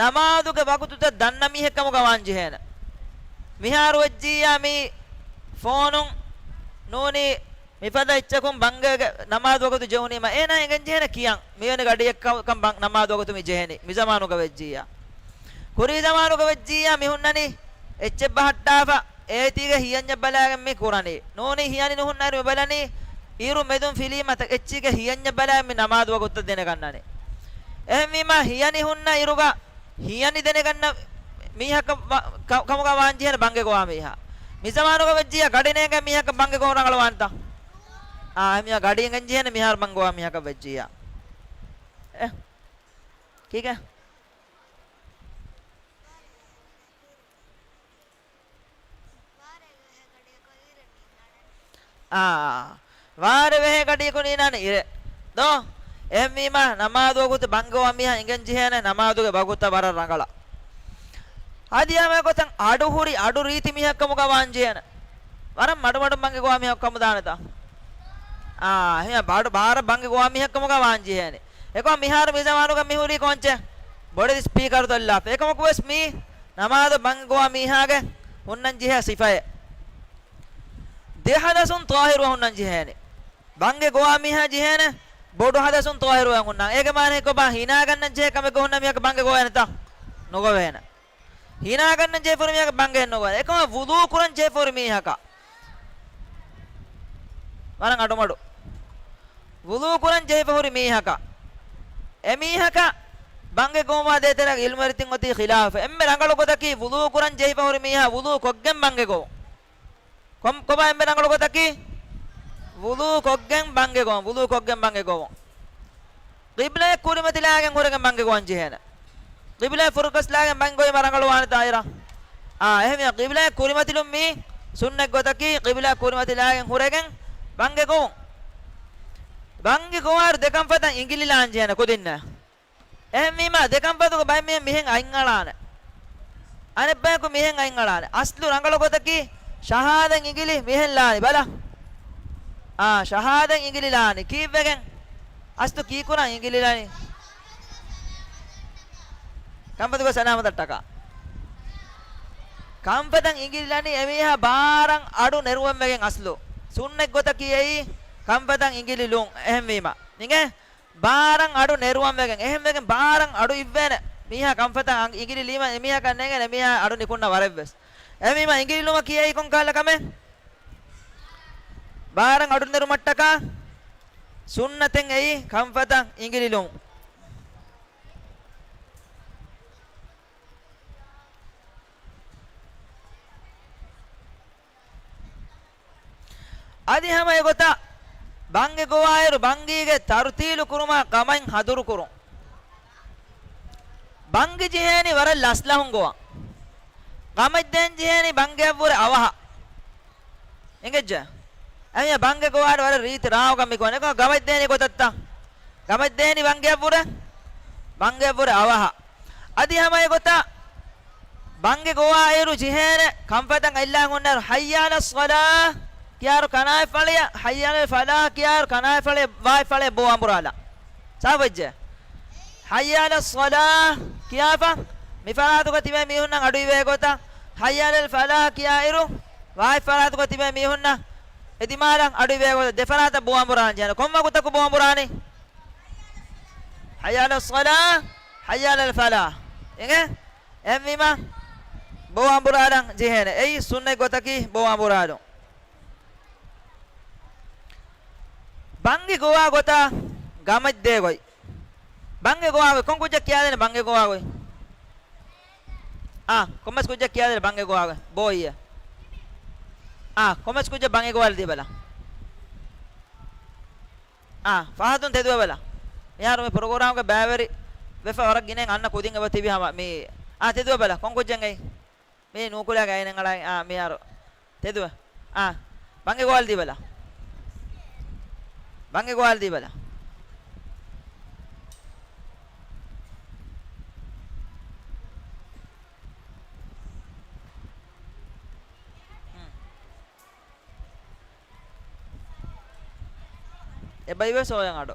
ނަމާދުގެ ވަގުތުތައް ދަންނަ މީހެއް ކަމުގަ ވާން ޖެހޭނެ. މިހާރު ވެއްޖިއްޔާ މި ފޯނުން ނޫނީ މިފަދަ އެއްޗަކުން ބަންގޭގެ ނަމާދު ވަގުތު ޖެހުނީމަ އޭނާ އެނގެން ޖެހޭނެ ކިޔަން. މިވެނި ގަޑިއެއްކަން ބަން-، ނަމާދު ވަގުތު މި ޖެހެނީ. މި ޒަމާނުގަ ވެއްޖިއްޔާ. ކުރީ ޒަމާނުގަ ވެއްޖިއްޔާ މި ހުންނަނީ އެއްޗެއް ބަހައްޓާފަ އޭތީގެ ހިޔަންޏަށް ބަލާގެން މި ކުރަނީ. ނޫނީ ހިޔަނި ނުހުންނައިރު މި ބަލަނީ އިރު މެދުން ފިލީމަ ތަ-، އެއްޗީގެ ހިޔަންޏަށް ބަލާ މި ނަމާދު ވަގުތަށް ދެނެގަންނާނެ. އެހެންވީމާ، ހިޔަނި ހުންނަ އިރުގަ ހިޔަނި ދެނެގަންނަ މީހަކަށް ވަ-، ކަ-، ކަމުގަ ވާން ޖެހޭނެ ބަންގެ ގޮވާ މީހާ. މި ޒަމާނުގަ ވެއްޖިއްޔާ ގަޑި ނޭނގޭ މީހަކަށް ބަންގެ ގޮވަން ރަނގަޅުވާނެތަ؟ އާ، އެހެންވީމާ ގަޑި އިނގަން ޖެހޭނެ މިހާރު ބަންގެ ގޮވާ މީހަކަށް ވެއްޖިއްޔާ. އެ، ކީކޭ؟ އާ، ވާރޭ ވެހޭ ގަޑިއަކު ނީނާނެ އިރެއް. ދޯ؟ އެހެންވީމާ، ނަމާދު ވަގުތު ބަންގެ ގޮވާ މީހާ އިނގަން ޖެހޭނެ ނަމާދުގެ ވަގުތަށް ވަރަށް ރަނގަޅަށް. އަދި ހަމަ އެގޮތަށް އަޑު ހުރި، އަޑު ރީތި މީހަކަށް ކަމުގަ ވާން ޖެހޭނެ. ވަރަށް މަޑުމަޑުން ބަންގެ ގޮވާ މީހަކަށް ކަމުދާނެތަ؟ އާ، އެހެން ބާރަށް ބަންގެ ގޮވާ މީހަކަށް ކަމުގަ ވާން ޖެހޭނެ. އެކަމަ މިހާރު މި ޒަމާނުގަ މި ހުރީ ކޮންޗެއް؟ ބޮޑެތި ސްޕީކަރު ތޮއްލާފަ. އެކަމަކުވެސް މީ ނަމާދު ބަންގެ ގޮވާ މީހާގެ ހުންނަން ޖެހޭ ސިފައެއް. ދެ ހަދަސުން ޠާހިރުވެ ހުންނަން ޖެހޭނެ. ބަންގެ ގޮވާ މީހާ ޖެހޭނެ ބޮޑު ހަދަސުން ޠާހިރުވެ ހުންނަން. އޭގެ މާނައީ ކޮބާ؟ ހިނާގަންނަން ޖެހޭ ކަމެއްގަ ހުންނަ މީހަކަށް ބަންގެ ގޮވޭނެތަ؟ ނުގޮވޭނެ. ހިނާގަންނަން ޖެހިފަހުރި މީހަކަށް ބަންގެ ނުގޮވޭ. އެކަމަ ވުޟޫ ކުރަން ޖެހިފަހުރި މީހަކަށް. ވަރަށް އަޑުމަޑު. ވުޟޫ ކުރަން ޖެހިފަހުރި މީހަކަށް. އެމީހަކަށް ބަންގެ ގޮވުމާ ދޭތެރޭ ޢިލްމުވެރިން އޮތީ ޚިލާފެއް. އެންމެ ރަނގަޅު ގޮތަކީ ވުޟޫ ކުރަން ޖެހިފަހުރި މީހާ ވުޟޫ ކޮށްގެން ބަންގެ ގޮވުން. ކޮން، ކޮބާ އެންމެ ރަނގަޅު ގޮތަކީ؟ ވުޟޫ ކޮށްގެން ބަންގެ ގޮވުން، ވުޟޫ ކޮށްގެން ބަންގެ ގޮވުން. ޤިބްލައަށް ކުރިމަތިލާގެން ހުރެގެން ބަންގެ ގޮވަން ޖެހޭނެ. ޤިބްލައަށް ފުރަގަސްލާގެން ބަންގެ ގޮވީމަ ރަނގަޅުވާނެތާ އިރަށް؟ އާ، އެހެންވީމަ ޤިބްލައަށް ކުރިމަތިލުން މީ ސުންނަތް ގޮތަކީ، ޤިބްލައަށް ކުރިމަތިލާގެން ހުރެގެން ބަންގެ ގޮވުން. ބަންގެ ގޮވާއިރު ދެ ކަންފަތަށް އިނގިލިލާން ޖެހޭނެ ކުދިންނަށް. އެހެންވީމާ، ދެ ކަންފަތުގެ ބައެއް މީހުން މިހެން އަތްއަޅާނެ. އަނެއްބަޔަކު މިހެން އަތްއަޅާނެ. އަސްލު ރަނގަޅު ގޮތަކީ، ޝަހާދަތް އިނގިލި މިހެން ލާނީ. ބަލަ. އާ، ޝަހާދަތް އިނގިލި ލާނީ. ކީއްވެގެން؟ އަސްލު ކީކުރަން އިނގިލި ލާނީ؟ ކަންފަތުގެ ސަލާމަތަށްޓަކާ. ކަންފަތަށް އިނގިލި ލަނީ އެމީހާ ބާރަށް އަޑު ނެރުވަން ވެގެން އަސްލު. ސުންނަތް ގޮތަކީ އެއީ ކަންފަތަށް އިނގިލި ލުން. އެހެންވީމަ. އިނގޭ؟ ބާރަށް އަޑު ނެރުވަން ވެގެން، އެހެންވެގެން ބާރަށް އަޑު އިއްވޭނެ. މީހާ ކަންފަތަށް އަން-، އިނގިލި ލީމަ އެމީހާ ކަންނޭނގެ އެމީހާ އަޑު ނިކުންނަ ވަރެއްވެސް. އެހެންވީމަ އިނގިލި ލުމަކީ އެއީ ކޮން ކަހަލަ ކަމެއް؟ ބާރަށް އަޑު ނެރުމަށްޓަކާ ސުންނަތެއް އެއީ ކަންފަތަށް އިނގިލި ލުން. އަދި ހަމަ އެގޮތަށް ބަންގެ ގޮވާއިރު ބަންގީގެ ތަރުތީލު ކުރުމާ ގަމަތް ހަދުރު ކުރުން. ބަންގި ޖެހޭނީ ވަރަށް ލަސްލަހުން ގޮވަން. ގަމަތް ދޭން ޖެހޭނީ ބަންގެއަށްވުރެ އަވަހަށް. އިނގެއްޖެ؟ އެހެން ބަންގެ ގޮވާއިރު ވަރަށް ރީތި ރާގަ މި ގޮވަން. އެކަމަ ގަމަތް ދޭނީ ގޮތަށްތަ؟ ގަމަތް ދޭނީ ބަންގެއަށްވުރެ، ބަންގެއަށްވުރެ އަވަހަށް. އަދި ހަމަ އެގޮތަށް ބަންގެ ގޮވާއިރު ޖެހޭނެ ކަންފަތަށް އަތްލާން ހުންނައިރު، ޙައްޔަ ޢަލައްޞަލާ ކިޔާއިރު ކަނާތް ފަޅިއަށް، ޙައްޔަ ޢަލަލް ފަލާޙް ކިޔާއިރު ކަނާތް ފަޅިއަށް، ވާތް ފަޅިއަށް ބޯ އަނބުރާލަން. ސާފުވެއްޖެ؟ ޙައްޔަ ޢަލައްޞަލާ ކިޔާފަ، މި ފަރާތުގަ ތިބޭ މީހުންނަށް އަޑުއިވޭ ގޮތަށް، ޙައްޔަ ޢަލަލް ފަލާޙް ކިޔާއިރު، ވާތް ފަރާތުގަ ތިބޭ މީހުންނަށް އެދިމާލަށް އަޑުއިވޭ ގޮތަށް، ދެ ފަރާތަށް ބޯ އަނބުރާން ޖެހޭނެ. ކޮން ވަގުތަކު ބޯ އަނބުރާނީ؟ ޙައްޔަ ޢަލައްޞަލާ، ޙައްޔަ ޢަލަލް ފަލާޙް. އިނގޭ؟ އެހެންވީމަ، ބޯ އަނބުރާލަން ޖެހޭނެ. އެއީ ސުންނަތް ގޮތަކީ ބޯ އަނބުރާލުން. ބަންގި ގޮވާ ގޮތާ ގަމަތް ދޭ ގޮތް. ބަންގި ގޮވާ ގޮތް. ކޮން ކުއްޖެއް ކިޔާދޭނެ ބަންގި ގޮވާ ގޮތް؟ އާ، ކޮންމެސް ކުއްޖެއް ކިޔާދޭނެ ބަންގި ގޮވާ ގޮތް؟ ބޯއިއްޔެ. އާ، ކޮންމެސް ކުއްޖެއް ބަންގި ގޮވާލަދީބަލަ. އާ، ފަހަތުން ތެދުވެބަލަ. މިހާރު މި ޕްރޮގްރާމްގެ ބައިވެރި ވެފަ ވަރަށް ގިނައިން އަންނަ ކުދިން އެބަ ތިބި ހަމަ މި. އާ، ތެދުވެބަލަ. ކޮން ކުއްޖެއް އެއީ؟ މީ ނޫކުލައިގެ އައިނެއް އަޅައި، އާ، މިހާރު. ތެދުވެ. އާ، ބަންގި ގޮވާލަދީބަލަ. ބަންގި ގޮވާލަދީބަލަ. އެބައިވެސް އޮޔަން އަޑު.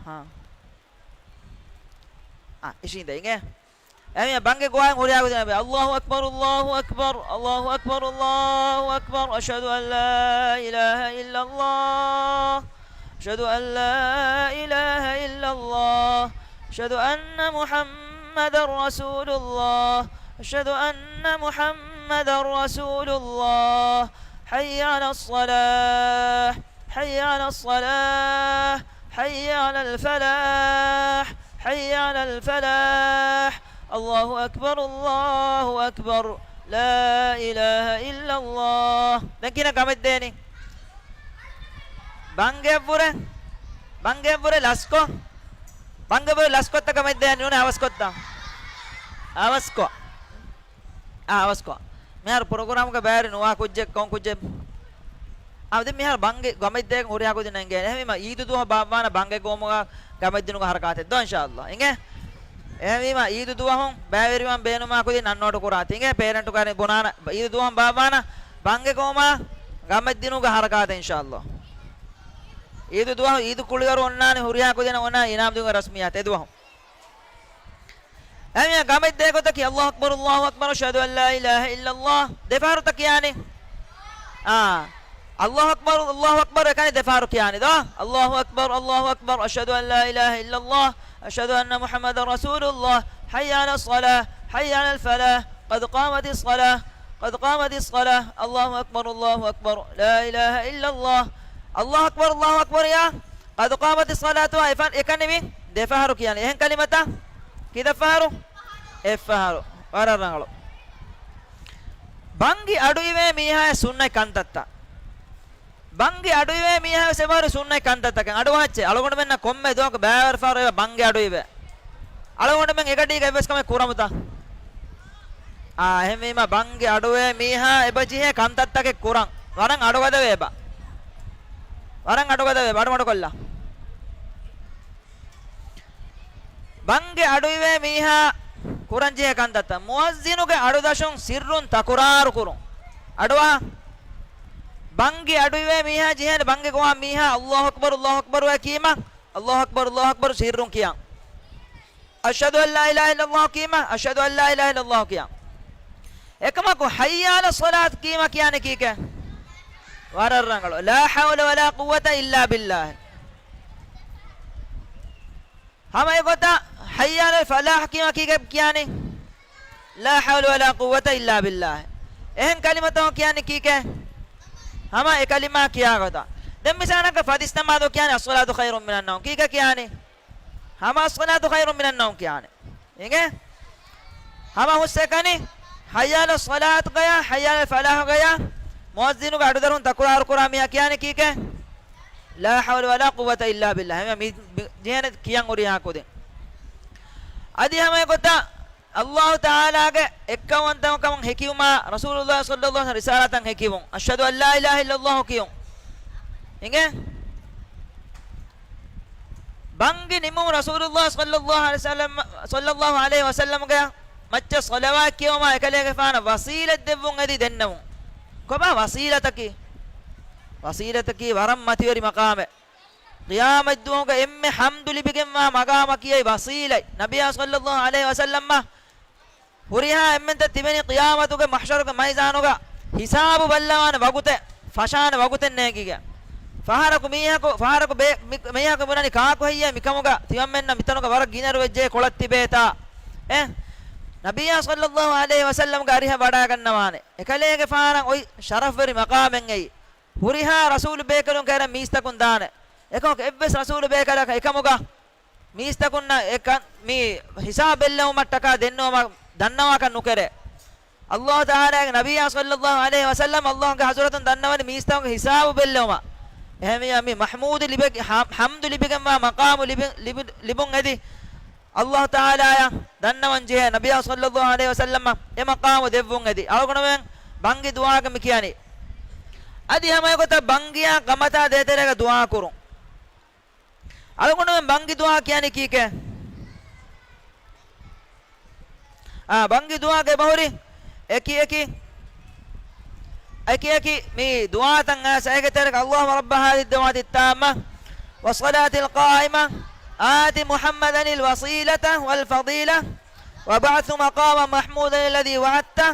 ހާ. އާ، އިށީނދެ އިނގޭ. އެމީ ބަންގެ ގޮވާއިން ހުރިހާ ގޮތެއް ނަބީ. الله أكبر، الله أكبر، الله أكبر، الله أكبر، أشهد أن لا إله إلا الله، أشهد أن لا إله إلا الله، أشهد أن محمدا رسول الله، أشهد أن محمدا رسول الله. حي على الصلاة، حي على الصلاة، حي على الفلاح، حي على الفلاح. الله أكبر، الله أكبر. لا إله إلا الله. ދެން ކިހިނެއް ގަމެއް ދޭނީ؟ ބަންގެއަށްވުރެ، ބަންގެއަށްވުރެ ލަސްކޮށް، ބަންގެއަށްވުރެ ލަސްކޮށްތަ ގަމެއް ދޭނީ ނޫނޭ އަވަސްކޮށްތަ؟ އަވަސްކޮށް. އާ، އަވަސްކޮށް. މިހާރު ޕްރޮގްރާމުގަ ބައިވެރި ނުވާ ކުއްޖެއް ކޮން ކުއްޖެއް؟ އާ، ދެން މިހާރު ބަންގެ ގަމެއް ދޭގެން ހުރިހާ ކުދިން އެނގޭނެ. އެހެންވީމަ އީދު ދުވަހު ބާއްވާނަ ބަންގެ ގައުމުގަ ގަމެއްދިނުގެ ހަރަކާތެއް ދޯ އިންޝާﷲ. އިނގޭ؟ އެހެންވީމަ އީދު ދުވަހުން ބައިވެރިވާން ބޭނުމާ ކުދިން ނަން ނޯޓު ކުރާތި. އިނގޭ؟ ޕޭރެންޓު ކަރިން ބުނާނަ އީދު ދުވަހުން ބާއްވާނަ ބަންގެ ގައުމާ ގަމެއްދިނުގެ ހަރަކާތެއް އިންޝާﷲ. އީދު ދުވަހު އީދު ކުޅިވަރު އޮންނާނެ ހުރިހާ ކުދިން އޮންނާ އިނާމް ދިނުގެ ރަސްމިއްޔާތެއް އެދުވަހު. އެހެންވީމަ ގަމެއް ދޭ ގޮތަކީ، الله أكبر، الله أكبر، أشهد أن لا إله إلا الله. ދެފަހަރުތަ ކިޔާނީ؟ އާ. الله أكبر، الله أكبر، އެކަނި ދެފަހަރު ކިޔާނީ ދޯ؟ الله أكبر، الله أكبر، أشهد أن لا إله إلا الله، أشهد أن محمدا رسول الله، حي على الصلاة، حي على الفلاح، قد قامت الصلاة، قد قامت الصلاة، الله أكبر، الله أكبر، لا إله إلا الله، الله أكبر، الله أكبر، ޔާ. قد قامت الصلاة، އެފަ-، އެކަނި މި ދެފަހަރު ކިޔާނީ. އެހެން ކަލިމަތައް ކިތައް ފަހަރު؟ އެއްފަހަރު. ވަރަށް ރަނގަޅު. ބަންގި އަޑުއިވޭ މީހާއަށް ސުންނަތް ކަންތައްތައް. ބަންގި އަޑުއިވޭ މީހާވެސް އެބަހުރި ސުންނަތް ކަންތައްތަކެއް. އަޑުއަހައްޗޭ. އަޅުގަނޑުމެންނަށް ކޮންމެ ދުވަހަކު ބައިވަރު ފަހަރު އެބަ ބަންގި އަޑުއިވޭ. އަޅުގަނޑުމެން އެގަޑީގަ އެއްވެސް ކަމެއް ކުރަމުތަ؟ އާ، އެހެންވީމަ ބަންގި އަޑުއިވޭ މީހާ އެބަ ޖެހޭ ކަންތައްތަކެއް ކުރަން. ވަރަށް އަޑުގަދަވޭ އެބަ. ވަރަށް އަޑުގަދަވޭ އެބަ. އަޑުމަޑުކޮށްލާ. ބަންގި އަޑުއިވޭ މީހާ ކުރަންޖެހޭ ކަންތައްތައް. މުއައްޒިނުގެ އަޑުދަށުން ސިއްރުން ތަކުރާރު ކުރުން. އަޑުއަހާ. ބަންގި އަޑުއިވޭ މީހާ ޖެހޭނެ ބަންގި ގޮވާ މީހާ، الله أكبر، الله أكبر އޭ ކީމަ، الله أكبر، الله أكبر ސިއްރުން ކިޔާ. أشهد أن لا إله إلا الله ކީމަ، أشهد أن لا إله إلا الله ކިޔާ. އެކަމަކު، حي على الصلاة ކީމަ ކިޔާނީ ކީކޭ؟ ވަރަށް ރަނގަޅު. لا حول ولا قوة إلا بالله. ހަމަ އެގޮތަށް، حي على الفلاح ކީމަ ކީކޭ ކިޔާނީ؟ لا حول ولا قوة إلا بالله. އެހެން ކަލިމަތަކުން ކިޔާނީ ކީކޭ؟ ހަމަ އެ ކަލިމާ ކިޔާ ގޮތަށް. ދެން މިސާލަކަށް ފަދިސް ނަމާދު ކިޔާނީ الصلاة خير من النوم. ކީކޭ ކިޔާނީ؟ ހަމަ الصلاة خير من النوم ކިޔާނެ. އިނގޭ؟ ހަމަ ހުސްއެކަނި، حي على الصلاة ގަޔާ، حي على الفلاح ގަޔާ، މުއައްޒިނުގެ އަޑުދަށުން ތަކުރާރު ކުރާ މީހާ ކިޔާނެ ކީކޭ؟ لا حول ولا قوة إلا بالله. ހަމަ މި، މި ޖެހޭނެ ކިޔަން ހުރިހާ ކުދިން. އަދި ހަމަ އެގޮތަށް، އައްލާހު ތަޢާލާގެ އެއްކައުވަންތަކަމަށް ހެކިވުމާ، ރަސޫލުﷲ ޞައްލައްލާހު ޢަލައިހި ވަސައްލަމް ރިސާލާތަށް ހެކިވުން، أشهد أن لا إله إلا الله ކިޔުން. އިނގޭ؟ ބަންގި ނިމުމުން ރަސޫލުﷲ ޞައްލައްލާހު ޢަލައިހި ވަސައްލަމް، ޞައްލައްލާހު ޢަލައިހި ވަސައްލަމްގެ މައްޗަށް ޞަލަވާތް ކިޔެވުމާ އެކަލޭގެފާނަށް ވަސީލަތް ދެއްވުން އެދި ދެންނެވުން. ކޮބާ ވަސީލަތަކީ؟ ވަސީލަތަކީ ވަރަށް މަތިވެރި މަޤާމެއް. ޤިޔާމަތްދުވަހުގަ އެންމެ ޙަމްދު ލިބިގެންވާ މަޤާމަކީ އެއީ ވަސީލަތް. ނަބިއްޔާ ޞައްލައްލާހު ޢަލައިހި ވަސައްލަމްއަށް ހުރިހާ އެންމެންތައް ތިބެނީ ޤިޔާމަތުގެ މަޙްޝަރުގެ މައިދާނުގަ ހިސާބު ބައްލަވާނެ ވަގުތެއް، ފަށާނެ ވަގުތެއް ނޭނގިގެން. ފަހަރަކު މީހަކު، ފަހަރަކު ބޭ-، މި-، މީހަކު ބުނަނީ ކާކު ހެއްޔޭ މިކަމުގަ ތިމަންމެންނަށް މިތަނުގަ ވަރަށް ގިނަ ރުއެއް ޖެހޭ ކޮޅަށް ތިބޭތާ؟ އެ ނަބިއްޔާ ޞައްލައްލާހު ޢަލައިހި ވަސައްލަމްގެ އަރިހަށް ވަޑައިގަންނަވާނެ. އެކަލޭގެފާނަށް އޮތް ޝަރަފްވެރި މަޤާމެއް އެއީ. ހުރިހާ ރަސޫލު ބޭކަލުން ކައިރި މީސްތަކުން ދާނެ. އެކަމަކު އެއްވެސް ރަސޫލު ބޭކަލަކަށް އެކަމުގަ މީސްތަކުންނަށް އެ ކަން، މި ހިސާބު ބެއްލެވުމަށްޓަކާ ދެންނެވުމަށް ދަންނަވާކަށް ނުކެރޭ. އައްލާހު ތަޢާލާގެ ނަބިއްޔާ ޞައްލައްލާހު ޢަލައިހި ވަސައްލަމް އައްލާހުގެ ޙަޟްރަތުން ދަންނަވަނީ މީސްތަކުންގެ ހިސާބު ބެއްލެވުމަށް. އެހެންވެ މި މަޙްމޫދު ލިބެ-، ޙަ-، ޙަމްދު ލިބިގެންވާ މަޤާމު ލިބި-، ލިބި-، ލިބުން އެދި. އައްލާހު ތަޢާލާއަށް ދަންނަވަން ޖެހޭ ނަބިއްޔާ ޞައްލައްލާހު ޢަލައިހި ވަސައްލަމަށް އެ މަޤާމު ދެއްވުން އެދި. އަޅުގަނޑުމެން ބަންގި ދުޢާގަ މި ކިޔަނީ. އަދި ހަމަ އެގޮތަށް ބަންގިއާ ކަމަތާ ދޭތެރޭގަ ދުޢާ ކުރުން. އަޅުގަނޑުމެން ބަންގި ދުޢާ ކިޔަނީ ކީކޭ؟ އާ، ބަންގި ދުޢާގެ އެބަހުރި އެކި އެކި، އެކި އެކި މި ދުޢާތައް އައިސް އޭގެ ތެރޭގަ، اللهم رب هذه الدعوة التامة والصلاة القائمة آت محمدا الوسيلة والفضيلة وابعثه مقاما محمودا الذي وعدته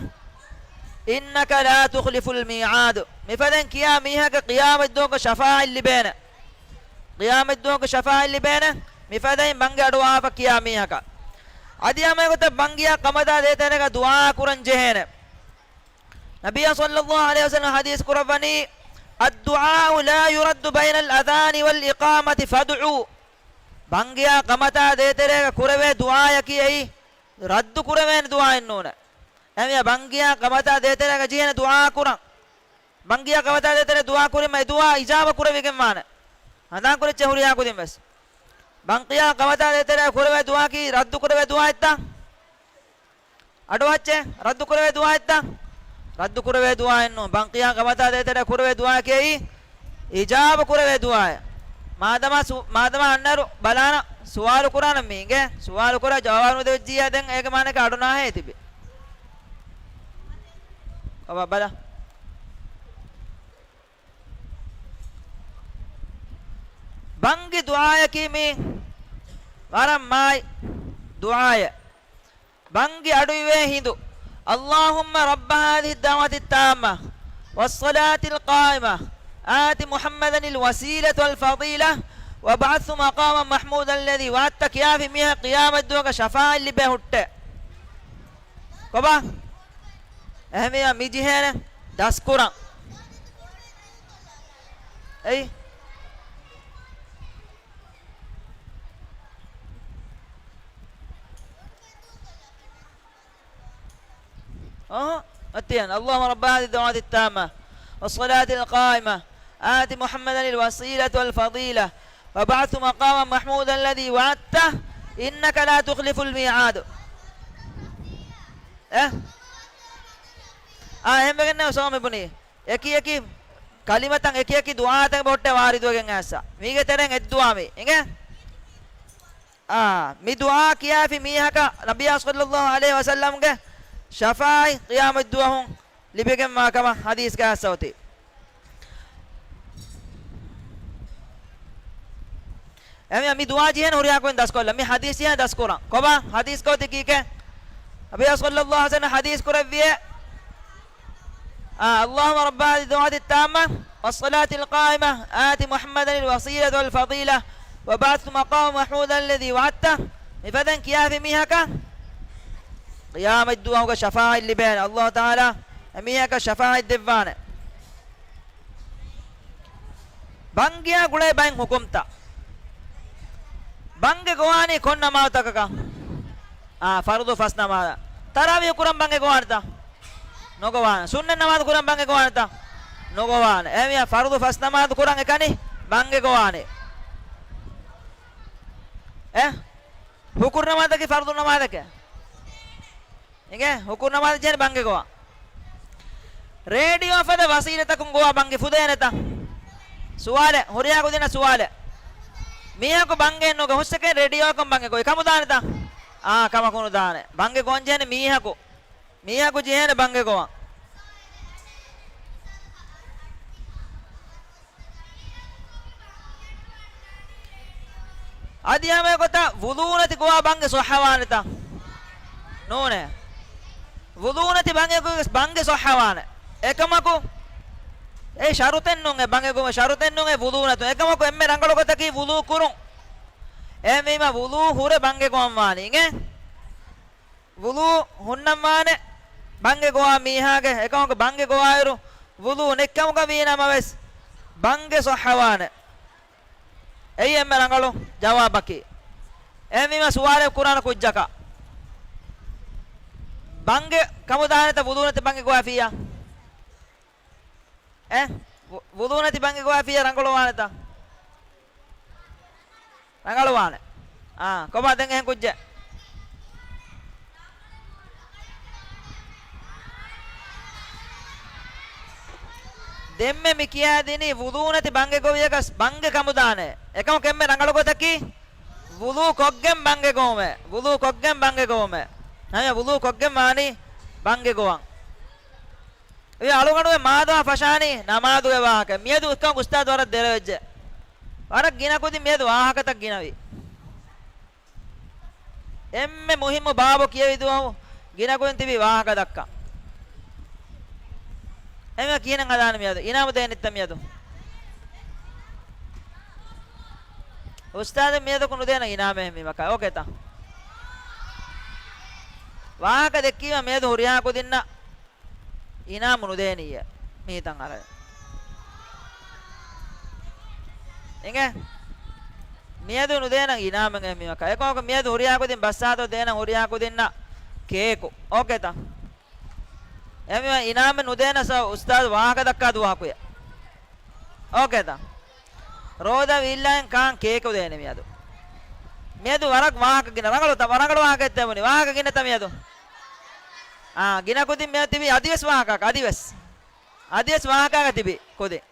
إنك لا تخلف الميعاد. މިފަދައިން ކިޔާ މީހަކަށް ޤިޔާމަތްދުވަހުގަ ޝަފާޢަތް ލިބޭނެ. ޤިޔާމަތްދުވަހުގަ ޝަފާޢަތް ލިބޭނެ، މިފަދައިން ބަންގި އަޑުއަހާފަ ކިޔާ މީހަކަށް. އަދި ހަމައެގޮތަށް ބަންގިޔާ ކަމަތާ ދޭތެރޭގަ ދުޢާ ކުރަން ޖެހޭނެ. ނަބިއްޔާ ޞައްލައްލާހު ޢަލައިހި ވަސައްލަމަ ޙަދީޘް ކުރައްވަނީ، "الدعاء لا يرد بين الأذان والإقامة فادعوا." ބަންގިޔާ ކަމަތާ ދޭތެރޭގަ ކުރެވޭ ދުޢާޔަކީ އެއީ ރައްދު ކުރެވޭނެ ދުޢާއެއް ނޫނޭ. އެހެންވެ ބަންގިޔާ ކަމަތާ ދޭތެރޭގަ ޖެހޭނެ ދުޢާ ކުރަން. ބަންގިޔާ ކަމަތާ ދޭތެރޭ ދުޢާ ކުރީމަ އެ ދުޢާ އިޖާބަ ކުރެވިގެން ވާނެ. ހަނދާން ކުރިއްޖެ ހުރިހާ ކުދިން ވެސް. ބަންގިޔާ ކަމަތާ ދޭތެރޭ ކުރެވޭ ދުޢާއަކީ ރައްދު ކުރެވޭ ދުޢާއެއްތަ؟ އަޑުއައްޗޭ، ރައްދު ކުރެވޭ ދުޢާއެއްތަ؟ ރައްދު ކުރެވޭ ދުޢާއެއް ނޫން. ބަންގިޔާ ކަމަތާ ދޭތެރޭ ކުރެވޭ ދުޢާއަކީ އިޖާބަ ކުރެވޭ ދުޢާއެއް. މާދަމާ ސު-، މާދަމާ އަންނައިރު ބަލާނަ ސުވާލު ކުރާނަ މީގެ، ސުވާލު ކުރާ ޖަވާބު ނުދެވިއްޖިއްޔާ ދެން އޭގެ މާނައަކީ އަޑު ނާހޭ ތިބި. ކޮބާ ބަލަ. ބަންގި ދުޢާޔަކީ މީ ވަރަށް މާތް ދުޢާއެއް. ބަންގި އަޑުއިވޭ ހިނދު، "اللهم رب هذه الدعوة التامة والصلاة القائمة آت محمدا الوسيلة والفضيلة وابعثه مقاما محمودا الذي وعدته" ކިޔާފި މީހާ ޤިޔާމަތްދުވަހުގަ ޝަފާޢަތް ލިބޭ ހުއްޓޭ. ކޮބާ؟ އެހެންވީމަ މި ޖެހޭނެ ދަސްކުރަން. އެއީ؟ އަހަ، އަތިޔަން. "اللهم رب هذه الدعوة التامة والصلاة القائمة آت محمدا الوسيلة والفضيلة وابعثه مقاما محمودا الذي وعدته إنك لا تخلف الميعاد." އެ؟ އާ، އެހެންވެގެންނެވެ ސޯމި ބުނީ. އެކި އެކި ކަލިމަތައް އެކި އެކި ދުޢާތައް ބޮއްޓެ ވާރިދުވެގެން އައިސް. މީގެ ތެރެއިން އެއްދުޢާ މީ. އިނގޭ؟ އާ، މި ދުޢާ ކިޔާފި މީހަކަށް ނަބިއްޔާ ޞައްލައްލާހު ޢަލައިހި ވަސައްލަމްގެ ޝަފާޢަތް ޤިޔާމަތްދުވަހު ލިބިގެންވާ ކަމަށް ޙަދީޘްގައި އައްސައޮތީ. އެހެންވެ މި ދުޢާ ޖެހޭނެ ހުރިހާ ކުދިން ދަސްކޮށްލަން. މި ޙަދީޘް ޖެހޭނެ ދަސްކުރަން. ކޮބާ ޙަދީޘް ކޯތި ކީކޭ؟ ނަބިއްޔާ ޞައްލައްލާހު ޢަލައިހި ވަސައްލަމަ ޙަދީޘް ކުރެއްވިއޭ. އާ، "اللهم رب هذه الدعوة التامة والصلاة القائمة آت محمدا الوسيلة والفضيلة وابعثه مقاما محمودا الذي وعدته." މިފަދައިން ކިޔާފި މީހަކަށް ޤިޔާމަތްދުވަހުގަ ޝަފާޢަތް ލިބޭނެ. ﷲ ތަޢާލާ އެމީހަކަށް ޝަފާޢަތް ދެއްވާނެ. ބަންގިޔާ ގުޅޭ ބައެއް ޙުކުމްތައް. ބަންގެ ގޮވާނީ ކޮން ނަމާދުތަކަކަށް؟ އާ، ފަރުޟު ފަސް ނަމާދަށް. ތަރާވީޙު ކުރަން ބަންގެ ގޮވާނެތަ؟ ނުގޮވާނެ. ސުންނަތް ނަމާދު ކުރަން ބަންގެ ގޮވާނެތަ؟ ނުގޮވާނެ. އެހެންވީމަ ފަރުޟު ފަސް ނަމާދު ކުރަން އެކަނި ބަންގެ ގޮވާނެ. އެ؟ ހުކުރު ނަމާދަކީ ފަރުޟު ނަމާދެކޭ. އިނގޭ، ހުކުރު ނަމާދަށް ޖެހޭނެ ބަންގެ ގޮވާ. ރޭޑިއޯ ފަދަ ވަސީލަތަކުން ގޮވާ ބަންގެ ފުދޭނެތަ؟ ސުވާލެއް، ހުރިހާ ކުދިންނަށް ސުވާލެއް. މީހަކު ބަންގެއެއް ނުގަ ހުސްއެކޭ ރޭޑިއޯއަކުން ބަންގެ ގޮވީ ކަމުދާނެތަ؟ އާ، ކަމަކު ނުދާނެ. ބަންގެ ގޮވަން ޖެހޭނެ މީހަކު. މީހަކު ޖެހޭނެ ބަންގެ ގޮވަން. އަދި ހަމައެގޮތަށް ވުޟޫ ނެތި ގޮވާ ބަންގެ ޞައްޙަވާނެތަ؟ ނޫނޭ. ވުޟޫ ނެތި ބަންގެ ގޮވި ވެސް ބަންގެ ޞައްޙަވާނެ. އެކަމަކު، އެ ޝަރުޠެއް ނޫނޭ، ބަންގެ ގޮވުމަށް ޝަރުޠެއް ނޫނޭ ވުޟޫ ނެތުން. އެކަމަކު އެންމެ ރަނގަޅު ގޮތަކީ ވުޟޫ ކުރުން. އެހެންވީމަ ވުޟޫ ހުރެ ބަންގެ ގޮވަން ވާނީ. އިނގޭ؟ ވުޟޫ ހުންނަންވާނެ ބަންގެ ގޮވާ މީހާގެ، އެކަމަކު ބަންގެ ގޮވާއިރު ވުޟޫ ނެތްކަމުގަ ވީނަމަވެސް ބަންގެ ޞައްޙަވާނެ. އެއީ އެންމެ ރަނގަޅު ޖަވާބަކީ. އެހެންވީމަ ސުވާލެއް ކުރާނެ ކުއްޖަކަށް. ބަންގެ ކަމުދާނެތަ ވުޟޫ ނެތި ބަންގެ ގޮވާފިއްޔާ؟ އެ؟ ވު-، ވުޟޫ ނެތި ބަންގެ ގޮވާފިއްޔާ ރަނގަޅުވާނެތަ؟ ރަނގަޅުވާނެ. އާ، ކޮބާ ދެން އެހެން ކުއްޖެއް؟ ދެންމެ މި ކިޔާދިނީ ވުޟޫ ނެތި ބަންގެ ގޮވިޔަކަސް ބަންގެ ކަމުދާނެ. އެކަމަކު އެންމެ ރަނގަޅު ގޮތަކީ ވުޟޫ ކޮށްގެން ބަންގެ ގޮވުމޭ. ވުޟޫ ކޮށްގެން ބަންގެ ގޮވުމޭ. ހަމަ ވުޟޫ ކޮށްގެން ވާނީ ބަންގެ ގޮވަން. އެ އަޅުގަނޑުގެ މާދަމާ ފަށާނީ ނަމާދުގެ ވާހަކަ. މިއަދު އެކަމަކު އުސްތާޛު ވަރަށް ދެރަވެއްޖެ. ވަރަށް ގިނަ ކުދިން މިއަދު ވާހަކަތައް ގިނަވި. އެންމެ މުހިއްމު ބާބު ކިޔެވި ދުވަހު ގިނަ ކުދިން ތިބީ ވާހަކަ ދައްކަން. އެންމެ ކިހިނެއް ހަދާނެ މިއަދު؟ އިނާމު ދޭނެތަ މިއަދު؟ އުސްތާޛު މިއަދަކު ނުދޭނަ އިނާމެއް މި މަކާ. އޯކޭތަ؟ ވާހަކަ ދެއްކީމަ މިއަދު ހުރިހާ ކުދިންނަށް އިނާމު ނުދޭނީއޭ. މި ހިތަށް އަރަން. އިނގޭ؟ މިއަދު ނުދޭނަން އިނާމެއް އެހެން މީހަކަށް. އެކަމަކު މިއަދު ހުރިހާ ކުދިން ބަސްސާތޯ ދޭނަން ހުރިހާ ކުދިންނަށް ކޭކު. އޯކޭތަ؟ އެހެންވީމަ އިނާމެއް ނުދޭނަސް އުސްތާޛު ވާހަކަ ދައްކާ ދުވަހަކުޔަ. އޯކޭތަ؟ ރޯދަ ވީއްލާއިން ކާން ކޭކު ދޭނެ މިއަދު. މިއަދު ވަރަށް ވާހަކަ ގިނަ ރަނގަޅުތަ؟ ވަރަށް ރަނގަޅު ވާހަކަ އެއްތަ ބުނި. ވާހަކަ ގިނަތަ މިއަދު؟ އާ، ގިނަ ކުދިން މިއަދު ތިބީ އަދިވެސް ވާހަކައަކަށް، އަދިވެސް. އަދިވެސް ވާހަކައަކަށް ތިބީ ކުދިން.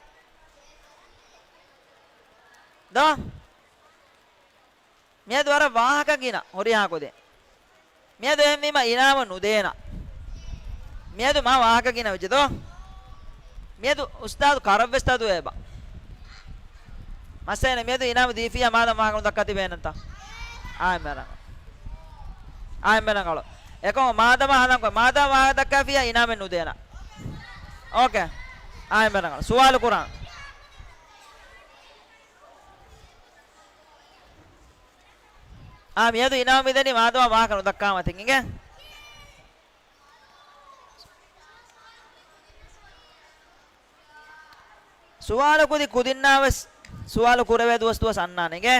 ދޯ؟ މިއަދު ވަރަށް ވާހަކަ ގިނަ ހުރިހާ ކުދިން. މިއަދު އެހެންވީމަ އިނާމު ނުދޭނަ. މިއަދު މާ ވާހަކަ ގިނަ ވެއްޖެ ދޯ؟ މިއަދު އުސްތާޛު ކަރަށްވެސް ތަދުވޭބަ. މައްސަލައެއް ނެތް. މިއަދު އިނާމު ދީފިއްޔާ މާދަމާ ވާހަކަ ނުދައްކާ ތިބޭނަންތަ؟ އާ އެންމެ ރަނގަޅު. އާ އެންމެ ރަނގަޅު. އެކަމަކު މާދަމާ ހަނދާންކޮށް، މާދަމާ ވާހަކަ ދައްކާފިއްޔާ އިނާމެއް ނުދޭނަ. އޯކޭ. އާ އެންމެ ރަނގަޅު. ސުވާލު ކުރާން. އާ، މިއަދު އިނާމު މިދެނީ މާދަމާ ވާހަކަ ނުދައްކާމަތިން. އިނގޭ؟ ސުވާލު ކުދި ކުދިންނާވެސް ސުވާލު ކުރެވޭ ދުވަސް ދުވަސް އަންނާނެ. އިނގޭ؟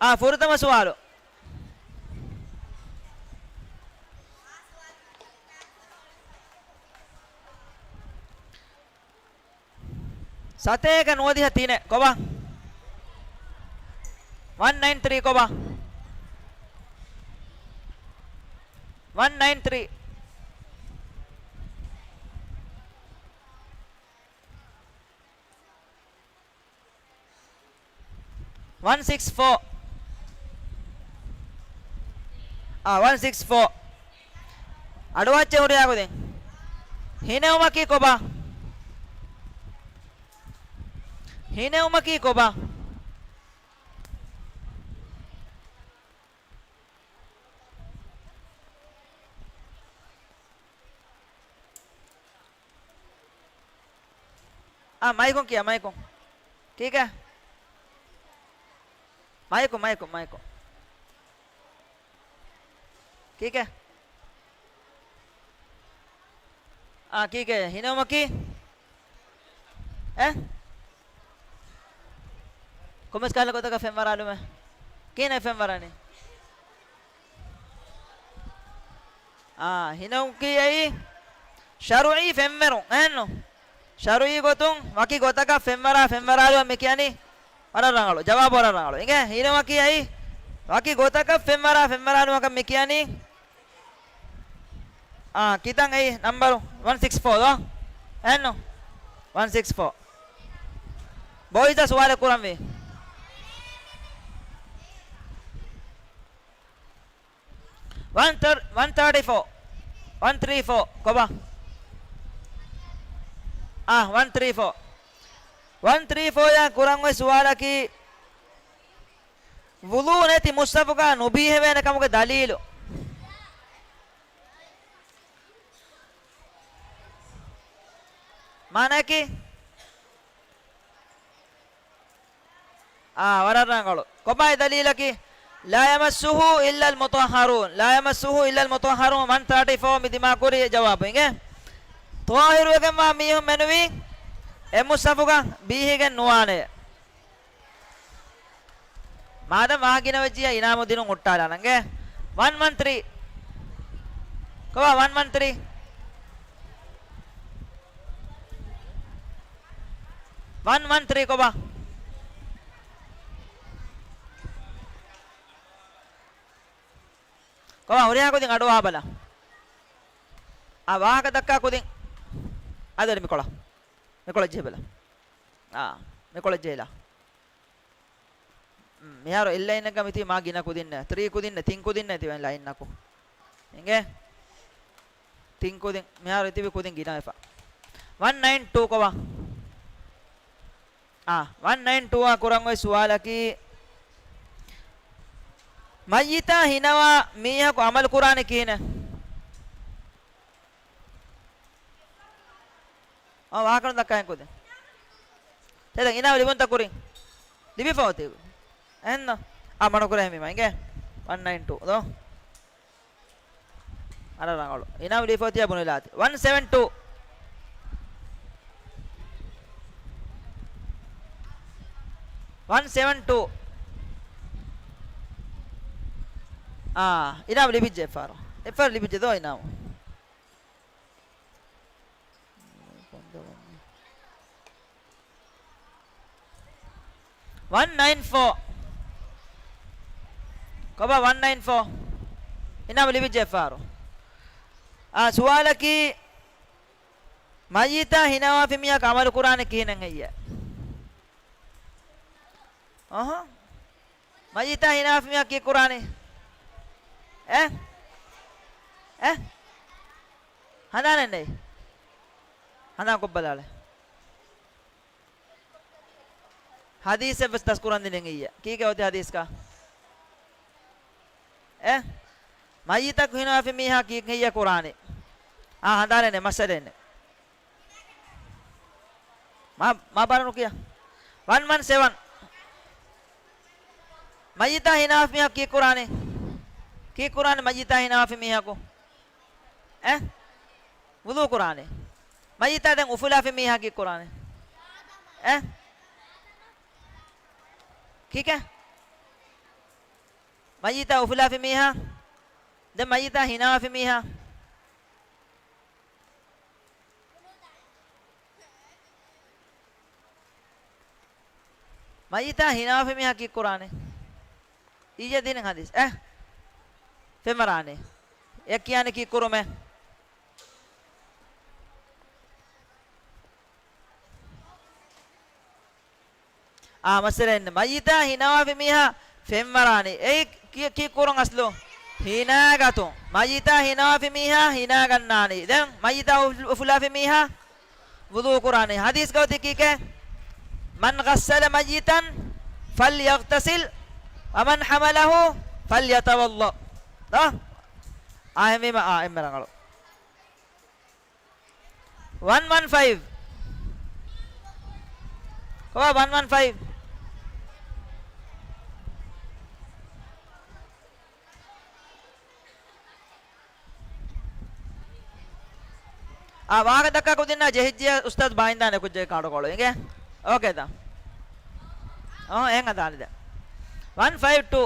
އާ، ފުރަތަމަ ސުވާލު. ސަތޭކަ ނުވަދިހަ ތިނެއް ކޮބާ؟ ވަން ނައިން ތްރީ ކޮބާ؟ ވަން ނައިން ތްރީ. ވަން ސިކްސް ފޯ. އާ، ވަން ސިކްސް ފޯ. އަޑުއައްޗެއް ހުރިހާ ކުދިން. ހިނެއުމަކީ ކޮބާ؟ ހިނެއުމަކީ ކޮބާ؟ އާ، މައިކުން ކިޔާ، މައިކުން. ކީކޭ؟ މައިކު، މައިކު، މައިކު. ކީކޭ؟ އާ، ކީކޭ؟ ހިނެއުމަކީ؟ އެ؟ ކޮންމެސް ކަހަލަ ގޮތަކަށް ފެންވަރާލުމެއް. ކިހިނެއް ފެންވަރާނީ؟ އާ، ހިނެއުމަކީ އެއީ ޝަރުޢީ ފެންވެރުން، އެހެންނު؟ ޝަރުޢީ ގޮތުން ވަކި ގޮތަކަށް ފެންވަރާ، ފެންވަރާލުމަށް މި ކިޔަނީ. ވަރަށް ރަނގަޅު. ޖަވާބު ވަރަށް ރަނގަޅު. އިނގޭ، ހިނެއުމަކީ އެއީ ވަކި ގޮތަކަށް ފެންވަރާ، ފެންވަރާލުމަކަށް މި ކިޔަނީ. އާ، ކިތަން އެއީ ނަންބަރު؟ ވަން ސިކްސް ފޯ ދޯ؟ އެހެންނު؟ ވަން ސިކްސް ފޯ. ބޮއިޒް ސުވާލެއް ކުރަންވީ. ވަން ތަރ-، ވަން ތާޓީ ފޯ. ވަން ތްރީ ފޯ. ކޮބާ؟ އާ، ވަން ތްރީ ފޯ. ވަން ތްރީ ފޯ އާ ކުރަން އޮތް ސުވާލަކީ، ވުޟޫ ނެތި މުޞްޙަފުގަ ނުބީހެވޭނެ ކަމުގެ ދަލީލު. މާނައަކީ؟ އާ، ވަރަށް ރަނގަޅު. ކޮބާއި ދަލީލަކީ؟ لا يمسه إلا المطهرون، لا يمسه إلا المطهرون، ވަން ތާޓީ ފޯ މި ދިމާކުރި ޖަވާބު. އިނގޭ؟ ޠާހިރުވެގެންވާ މީހުން މެނުވީ އެ މުޞްޙަފުގަ ބީހިގެން ނުވާނެ. މާދަމް ވާހަކަ ގިނަވެއްޖިއްޔާ އިނާމު ދިނުން ހުއްޓާލާނަން. އިނގޭ؟ ވަން ވަން ތްރީ. ކޮބާ ވަން ވަން ތްރީ؟ ވަން ވަން ތްރީ ކޮބާ؟ ކޮބާ ހުރިހާ ކުދިން އަޑުއަހާބަލަ. އާ، ވާހަކަ ދައްކާ ކުދިން. އަދި މިކޮޅަށް. މިކޮޅަށް ޖެހިބަލަ. އާ، މިކޮޅަށް ޖެހިލާ. މިހާރު އެއް ލައިންއެއްގަ މިތިބީ މާ ގިނަ ކުދިންނޭ. ތްރީ ކުދިންނޭ، ތިން ކުދިންނޭ ތިބެން ލައިންއަކު. އިނގޭ؟ ތިން ކުދިން. މިހާރު ތިބި ކުދިން ގިނަވެފަ. ވަން ނައިން ޓޫ ކޮބާ؟ އާ، ވަން ނައިން ޓޫ އާ ކުރަން އޮތް ސުވާލަކީ، މައްޔިތާ ހިނަވާ މީހަކު އަމަލު ކުރާނީ ކިހިނެއް؟ އާ، ވާހަކަ ނުދައްކާ ކުދިން. ތެދަށް އިނާމު ލިބުންތަ ކުރިން؟ ލިބިފަ އޮތީ. އެހެންނު؟ އާ، މަޑުކުރޭ ހެމީމާ އިނގޭ. ވަން ނައިން ޓޫ ދޯ. އަރަ ރަނގަޅު. އިނާމު ލިބިފައި ތިޔަ ބުނެލާތި. ވަން ސެވެން ޓޫ. ވަން ސެވެން ޓޫ. އާ، އިނާމު ލިބިއްޖެ އެއްފަހަރު. އެއްފަހަރު ލިބިއްޖެ ދޯ އިނާމު. ވަން ނައިން ފޯ. ކޮބާ ވަން ނައިން ފޯ؟ އިނާމު ލިބިއްޖެ އެއްފަހަރު. އާ، ސުވާލަކީ، މައްޔިތާ ހިނާވާފި މީހާ ޢަމަލު ކުރާނެ ކިހިނެއް ހެއްޔޭ؟ އަހަ. މައްޔިތާ ހިނާވާފި މީހާ ކީއްކުރާނީ؟ އެ؟ އެ؟ ހަނދާނެއް ނެތް. ހަނދާން ކޮށްބަލާލެ. ޙަދީޘެއް ވެސް ދަސްކުރަން ދިނެން އިއްޔެ. ކީކޭ އޮތީ ޙަދީޘްގަ؟ އެ؟ މައްޔިތަކު ހިނާވާފި މީހާ ކީކޭ ހެއްޔޭ ކުރާނީ؟ އާ، ހަނދާނެއް ނެތް، މައްސަލައެއް ނެތް. މާ، މާ ބާރަ ނުކިޔާ. ވަން ވަން ސެވަން. މައްޔިތާ ހިނާވާފި މީހާ ކީއްކުރާނީ؟ ކީއްކުރާނީ މައްޔިތާ ހިނާވާފި މީހަކު؟ އެ؟ ވުޟޫ ކުރާނެ. މައްޔިތާ ދެން އުފުލާފި މީހާ ކީއްކުރާނެ؟ އެ؟ ކީކޭ؟ މައްޔިތާ އުފުލާފި މީހާ؟ ދެން މައްޔިތާ ހިނާވާފި މީހާ؟ މައްޔިތާ ހިނާވާފި މީހާ ކީއްކުރާނެ؟ އިއްޔެ ދިން ޙަދީޘް. އެ؟ ފެންވަރާނެ. އެ ކިޔާނެ ކީއްކުރުމެއް؟ އާ، މައްސަލައެއް ނެތް. މައްޔިތާ ހިނާވާފި މީހާ ފެންވަރާނީ. އެއީ ކި-، ކީއްކުރުން އަސްލު؟ ހިނާގަތުން. މައްޔިތާ ހިނާވާފި މީހާ ހިނާގަންނާނީ. ދެން މައްޔިތާ އުފު-، އުފުލާފި މީހާ ވުޟޫ ކުރާނީ. ޙަދީޘްގަ އޮތީ ކީކޭ؟ مَنْ غَسَّلَ مَيِّتًا فَلْيَغْتَسِلْ وَمَنْ حَمَلَهُ فَلْيَتَوَضَّأْ. ދޯ؟ އާ، އެހެންވީމަ، އާ، އެންމެ ރަނގަޅު. ވަން ވަން ފައިވް. ކޮބާ ވަން ވަން ފައިވް؟ އާ، ވާހަކަ ދައްކާ ކުދިންނާ ޖެހިއްޖެ އުސްތާޛު ބާއިންދާނެ ކުއްޖެއް ކާޑު ކޯޅު އިނގޭ؟ އޯކޭ ދާ. އަހަ، އެހެން ހަދާނެ ދެން. ވަން ފައިވް ޓޫ.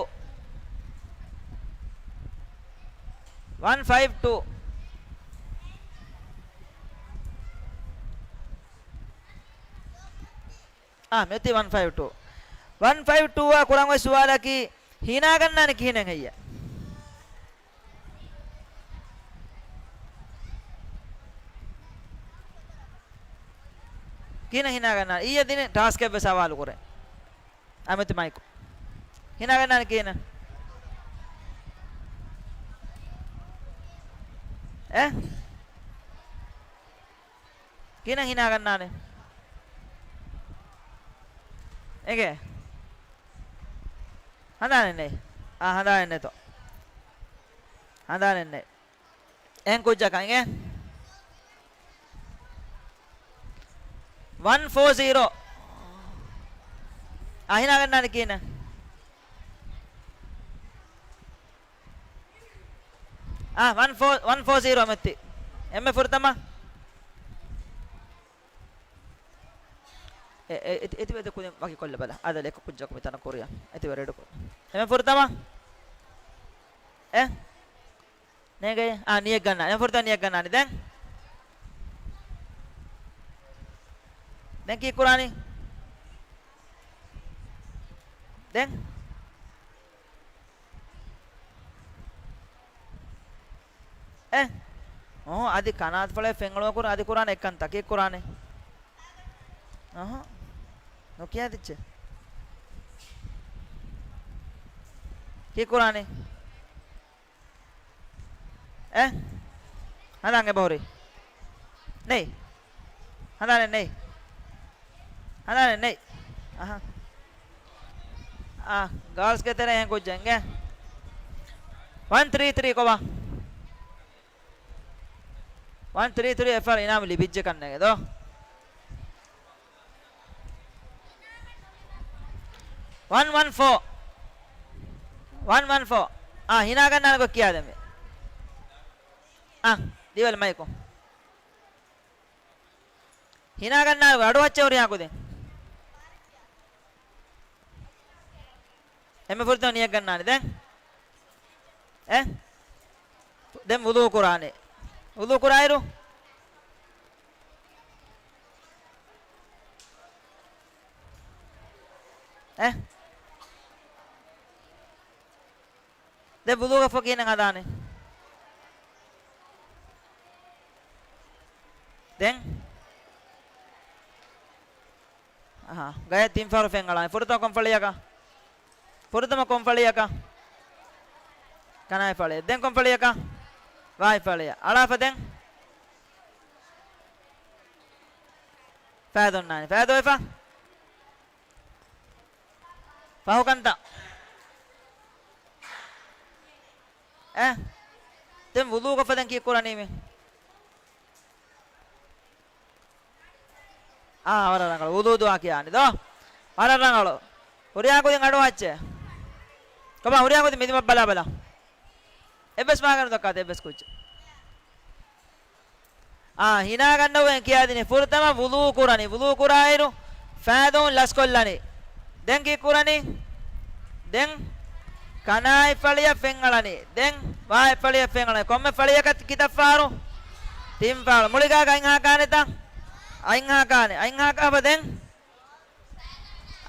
ވަން ފައިވް ޓޫ. އާ، މިއޮތީ ވަން ފައިވް ޓޫ. ވަން ފައިވް ޓޫ އާ ކުރަން އޮތް ސުވާލަކީ، ހިނާގަންނާނެ ކިހިނެއް ހެއްޔޭ؟ ކިހިނެއް ހިނާގަންނާނެ؟ އިއްޔެ ދިނި ޓާސްކެއް ވެސް ހަވާލު ކުރޭ. އަމިތު މައިކު. ހިނާގަންނާނެ ކިހިނެއް؟ އެ؟ ކިހިނެއް ހިނާގަންނާނެ؟ އެނގޭ؟ ހަނދާނެއް ނެތް. އާ، ހަނދާނެއް ނެތޯ. ހަނދާނެއް ނެތް. އެހެން ކުއްޖަކަށް އިނގޭ. ވަން ފޯ ޒީރޯ. އާ، ހިނާގަންނާނެ ކިހިނެއް؟ އާ، ވަން ފޯ، ވަން ފޯ ޒީރޯ މެއްތި. އެންމެ ފުރަތަމަ. އެ، އެ، އެތި، އެތި ވެދެ ކުދިން ވަކި ކޮށްލަ ބަލަ. އާދަލެ އެކު ކުއްޖަކު މިތަނަ ކުރިޔަ. އެތި ވެ ރެޑު ކުރު. އެންމެ ފުރަތަމަ. އެ؟ ނޭގެ؟ އާ، ނިޔަތް ގަންނާ. އެންމެ ފުރަތަމަ ނިޔަތް ގަންނާނެ. ދެން؟ ދެން ކީއް ކުރާނީ؟ ދެން؟ އެ؟ އޮހޮ، އަދި ކަނާތުފަޅަށް ފެންއަޅުވަ ކުރާ، އަދި ކުރާނެ އެއްކަންތައް. ކީއް ކުރާނެ؟ އަހަ. ނުކިޔާ ދިއްޗެ. ކީއް ކުރާނެ؟ އެ؟ ހަނދާން އެބަހުރި. ނެތް. ހަނދާނެއް ނެތް. ހަނދާނެއް ނެތް. އަހަ. އާ، ގާލްސްގެ ތެރޭ އެހެން ކުއްޖެއް އިނގޭ. ވަން ތްރީ ތްރީ ކޮބާ؟ ވަން ތްރީ ތްރީ އެއްފަހަރު އިނާމު ލިބިއްޖެ ކަންނޭގެ ދޯ. ވަން ވަން ފޯ. ވަން ވަން ފޯ. އާ، ހިނާ ގަންނާނެ ގޮތް ކިޔާދެންވީ. އާ، ދީވަލް މައިކު. ހިނާ ގަންނާނެ ގޮތް އަޑު އައްޗެ ހުރިހާ ކުދިން. އެންމެ ފުރަތަމަ ނިޔަތް ގަންނާނެ. ދެން؟ އެ؟ ދެން ވުޟޫ ކުރާނެ. ވުޟޫ ކުރާއިރު؟ އެ؟ ދެން ވުޟޫގަ ފޮ ކިހިނެއް ހަދާނެ؟ ދެން؟ އަހާ، ގަޔަށް ތިން ފަހަރު ފެން އަޅާނެ. ފުރަތަމަ ކޮން ފަޅިއަކަށް؟ ފުރަތަމަ ކޮން ފަޅިއަކަށް؟ ކަނާތް ފަޅިއަށް. ދެން ކޮން ފަޅިއަކަށް؟ ވާތް ފަޅިއަށް. އަޅާފަ ދެން؟ ފައިދޮންނާނެ. ފައިދޮވެފަ؟ ފަހު ކަންތައް. އެ؟ ދެން ވުޟޫކޮށްފަ ދެން ކީއްކުރަނީ މި؟ އާ، ވަރަށް ރަނގަޅު. ވުޟޫ ދުޢާ ކިޔާނެ ދޯ. ވަރަށް ރަނގަޅު. ހުރިހާ ކުދިން އަޑު އައްޗޭ. ކޮބާ ހުރިހާ ކުދިން މި ދިމަށް ބަލާ ބަލާ. އެއްވެސް މާގަނޑު ދައްކާތި އެއްވެސް ކުއްޖެއް. އާ، ހިނާ ގަންނަވަން ކިޔާދިނީ ފުރަތަމަ ވުޟޫ ކުރަނީ. ވުޟޫ ކުރާއިރު ފައިދޮން ލަސްކޮށްލަނީ. ދެން ކީއްކުރަނީ؟ ދެން ކަނާތް ފަޅިއަށް ފެން އަޅަނީ. ދެން ވާތް ފަޅިއަށް ފެން އަޅަނީ. ކޮންމެ ފަޅިއަކަށް ކިތައް ފަހަރު؟ ތިން ފަހަރު. މުޅިގާ އަތް ހާކާނެތަ؟ އަތް ހާކާނެ. އަތް ހާކާފަ ދެން؟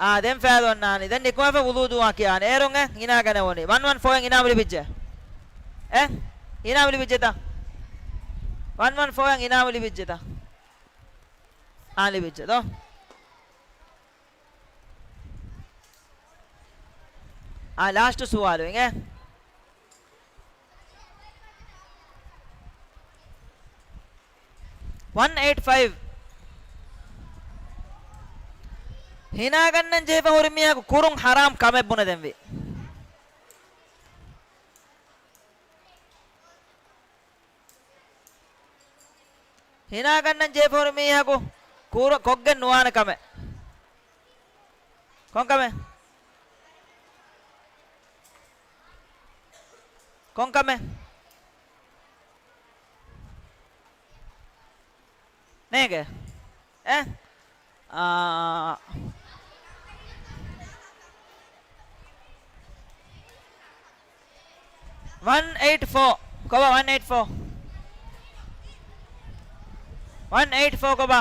އާ، ދެން ފައިދޮންނާނީ. ދެން ނިކުމެފަ ވުޟޫ ދުޢާ ކިޔާނެ. އޭރުން އެ ހިނާ ގަނެވުނީ. ވަން ވަން ފޯ އިނާމު ލިބިއްޖެ. އެ؟ އިނާމު ލިބިއްޖެތަ؟ ވަން ވަން ފޯ އިނާމު ލިބިއްޖެތަ؟ އާ، ލިބިއްޖެ ދޯ. އާ، ލާސްޓް ސުވާލު އިނގޭ. ވަން އެއިޓް ފައިވް. ހިނާގަންނަން ޖެހިފަ ހުރި މީހަކު ކުރުން ޙަރާމް ކަމެއް ބުނެދެންވީ. ހިނާގަންނަން ޖެހިފަ ހުރި މީހަކު ކުރ-، ކޮށްގެން ނުވާނެ ކަމެއް. ކޮން ކަމެއް؟ ކޮން ކަމެއް؟ ނޭނގެ. އެ؟ އާ. ވަން އެއިޓް ފޯ. ކޮބާ ވަން އެއިޓް ފޯ؟ ވަން އެއިޓް ފޯ ކޮބާ؟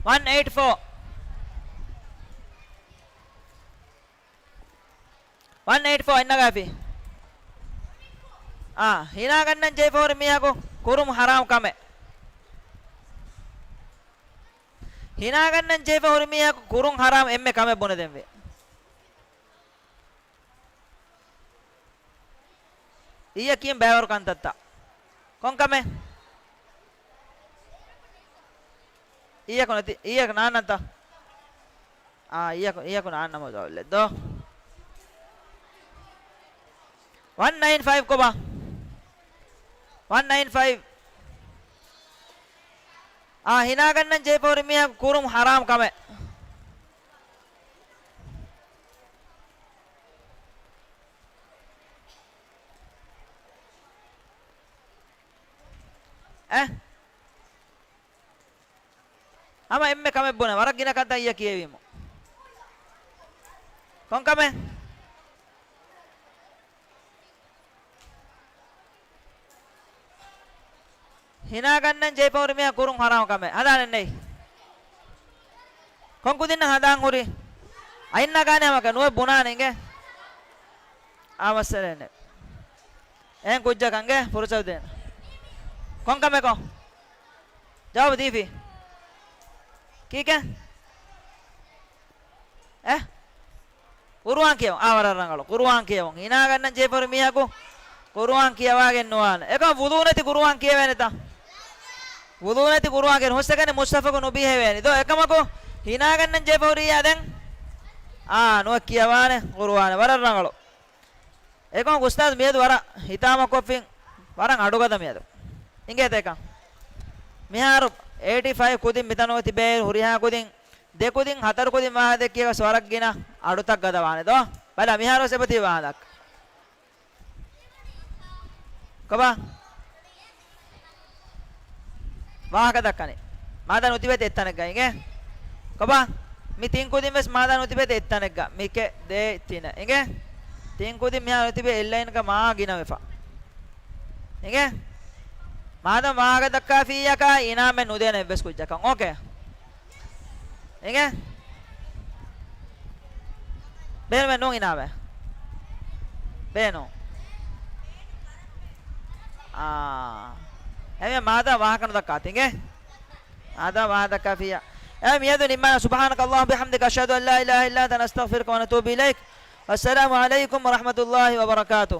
ވަން އެއިޓް ފޯ. ވަން އެއިޓް ފޯ އިންނަގާފި. އާ، ހިނާގަންނަން ޖެހިފަ ހުރި މީހަކު ކުރުން ޙަރާމް ކަމެއް. ހިނާގަންނަން ޖެހިފަ ހުރި މީހަކު ކުރުން ޙަރާމް އެންމެ ކަމެއް ބުނެދެންވީ. އިއްޔެ ކިޔަން ބައިވަރު ކަންތައްތައް. ކޮން ކަމެއް؟ އިއްޔަކު ނެތި، އިއްޔަކު ނާންނަންތަ؟ އާ، އިއްޔަކު، އިއްޔަކު ނާންނަމު ޖޯލެއް ދޯ. ވަން ނައިން ފައިވް ކޮބާ؟ ވަން ނައިން ފައިވް. އާ، ހިނާގަންނަން ޖެހިފަ ހުރި މީހަކު ކުރުން ޙަރާމް ކަމެއް. އެ؟ ހަމަ އެންމެ ކަމެއް ބުނެ، ވަރަށް ގިނަ ކަންތައް އިއްޔެ ކިޔެވީމު. ކޮން ކަމެއް؟ ހިނާގަންނަން ޖެހިފަ ހުރި މީހާ ކުރުން ޙަރާމް ކަމެއް. ހަނދާނެއް ނެތް. ކޮން ކުދިންނަށް ހަނދާން ހުރީ؟ އައިން ނަގާނެ ހަމަކަށް ނުވެ ބުނާނެ އިނގޭ. އާ، މައްސަލައެއް ނެތް. އެހެން ކުއްޖަކަށް އިނގޭ ފުރުސަތު ދޭން. ކޮން ކަމެއް ކޮ؟ ޖަވާބު ދީފި. ކީކޭ؟ އެ؟ ޤުރުއާން ކިޔަވަން. އާ، ވަރަށް ރަނގަޅު. ޤުރުއާން ކިޔަވަން. ހިނާގަންނަން ޖެހިފަ ހުރި މީހަކު ޤުރުއާން ކިޔަވާގެން ނުވާނެ. އެކަމަކު ވުޟޫ ނެތި ޤުރުއާން ކިޔެވޭނެތަ؟ ވުޟޫ ނެތި ޤުރުއާން ކިޔެވޭނެ. ހުސްއެކަނި މުޞްޙަފަކު ނުބިހެވޭނެ. ދޯ އެކަމަކު ހިނާގަންނަން ޖެހިފަ ހުރިއްޔާ ދެން؟ އާ، ނުވަތަ ކިޔަވާނެ ޤުރުއާނެއް. ވަރަށް ރަނގަޅު. އެކަމަކު އުސްތާޛު މިއަދު ވަރަށް ހިތާމަކޮށްފިން ވަރަށް އަޑުގަދަ މިއަދު. އިނގޭތަ އެކަން؟ މިހާރު އެއިޓީ ފައިވް ކުދިން މިތަނުގަ ތިބޭ ހުރިހާ ކުދިން ދެ ކުދިން ހަތަރު ކުދިން ވާހަކަ ދެއްކިޔަކަސް ވަރަށް ގިނަ އަޑުތައް ގަދަވާނެ ދޯ. ބަލަ، މިހާރު ވެސް އެބަތިބި ވާހަކަ ދައްކާ. ކޮބާ؟ ވާހަކަ ދައްކަނީ. މާދަ ނުތިބޭތަ އެއްތަނެއްގަ އިނގޭ؟ ކޮބާ؟ މި ތިން ކުދިން ވެސް މާދަ ނުތިބޭތަ އެއްތަނެއްގަ؟ މިކެ ދޭ ތިނަ އިނގޭ؟ ތިން ކުދިން މިހާރު ނުތިބޭ އެއްލައިންގަ މާ ގިނަވެފަ. އިނގޭ؟ މާދަ ވާހަކަ ދައްކާފިއްޔާކާ އިނާމެއް ނުދޭނެ އެއްވެސް ކުއްޖަކަށް. އޯކޭ؟ އިނގޭ؟ ބޭނުމެއް ނޫން އިނާމެއް. ބޭނުން. އާ. އެމެ މާދަ ވާހަކަ ނުދައްކާތި އިނގޭ؟ މާދަ ވާހަކަ ދައްކާފިއްޔާ. އެ މިއަދު ނިންމާނަ. سبحانك اللهم وبحمدك، أشهد أن لا إله إلا أنت، نستغفرك ونتوب إليك. والسلام عليكم ورحمة الله وبركاته.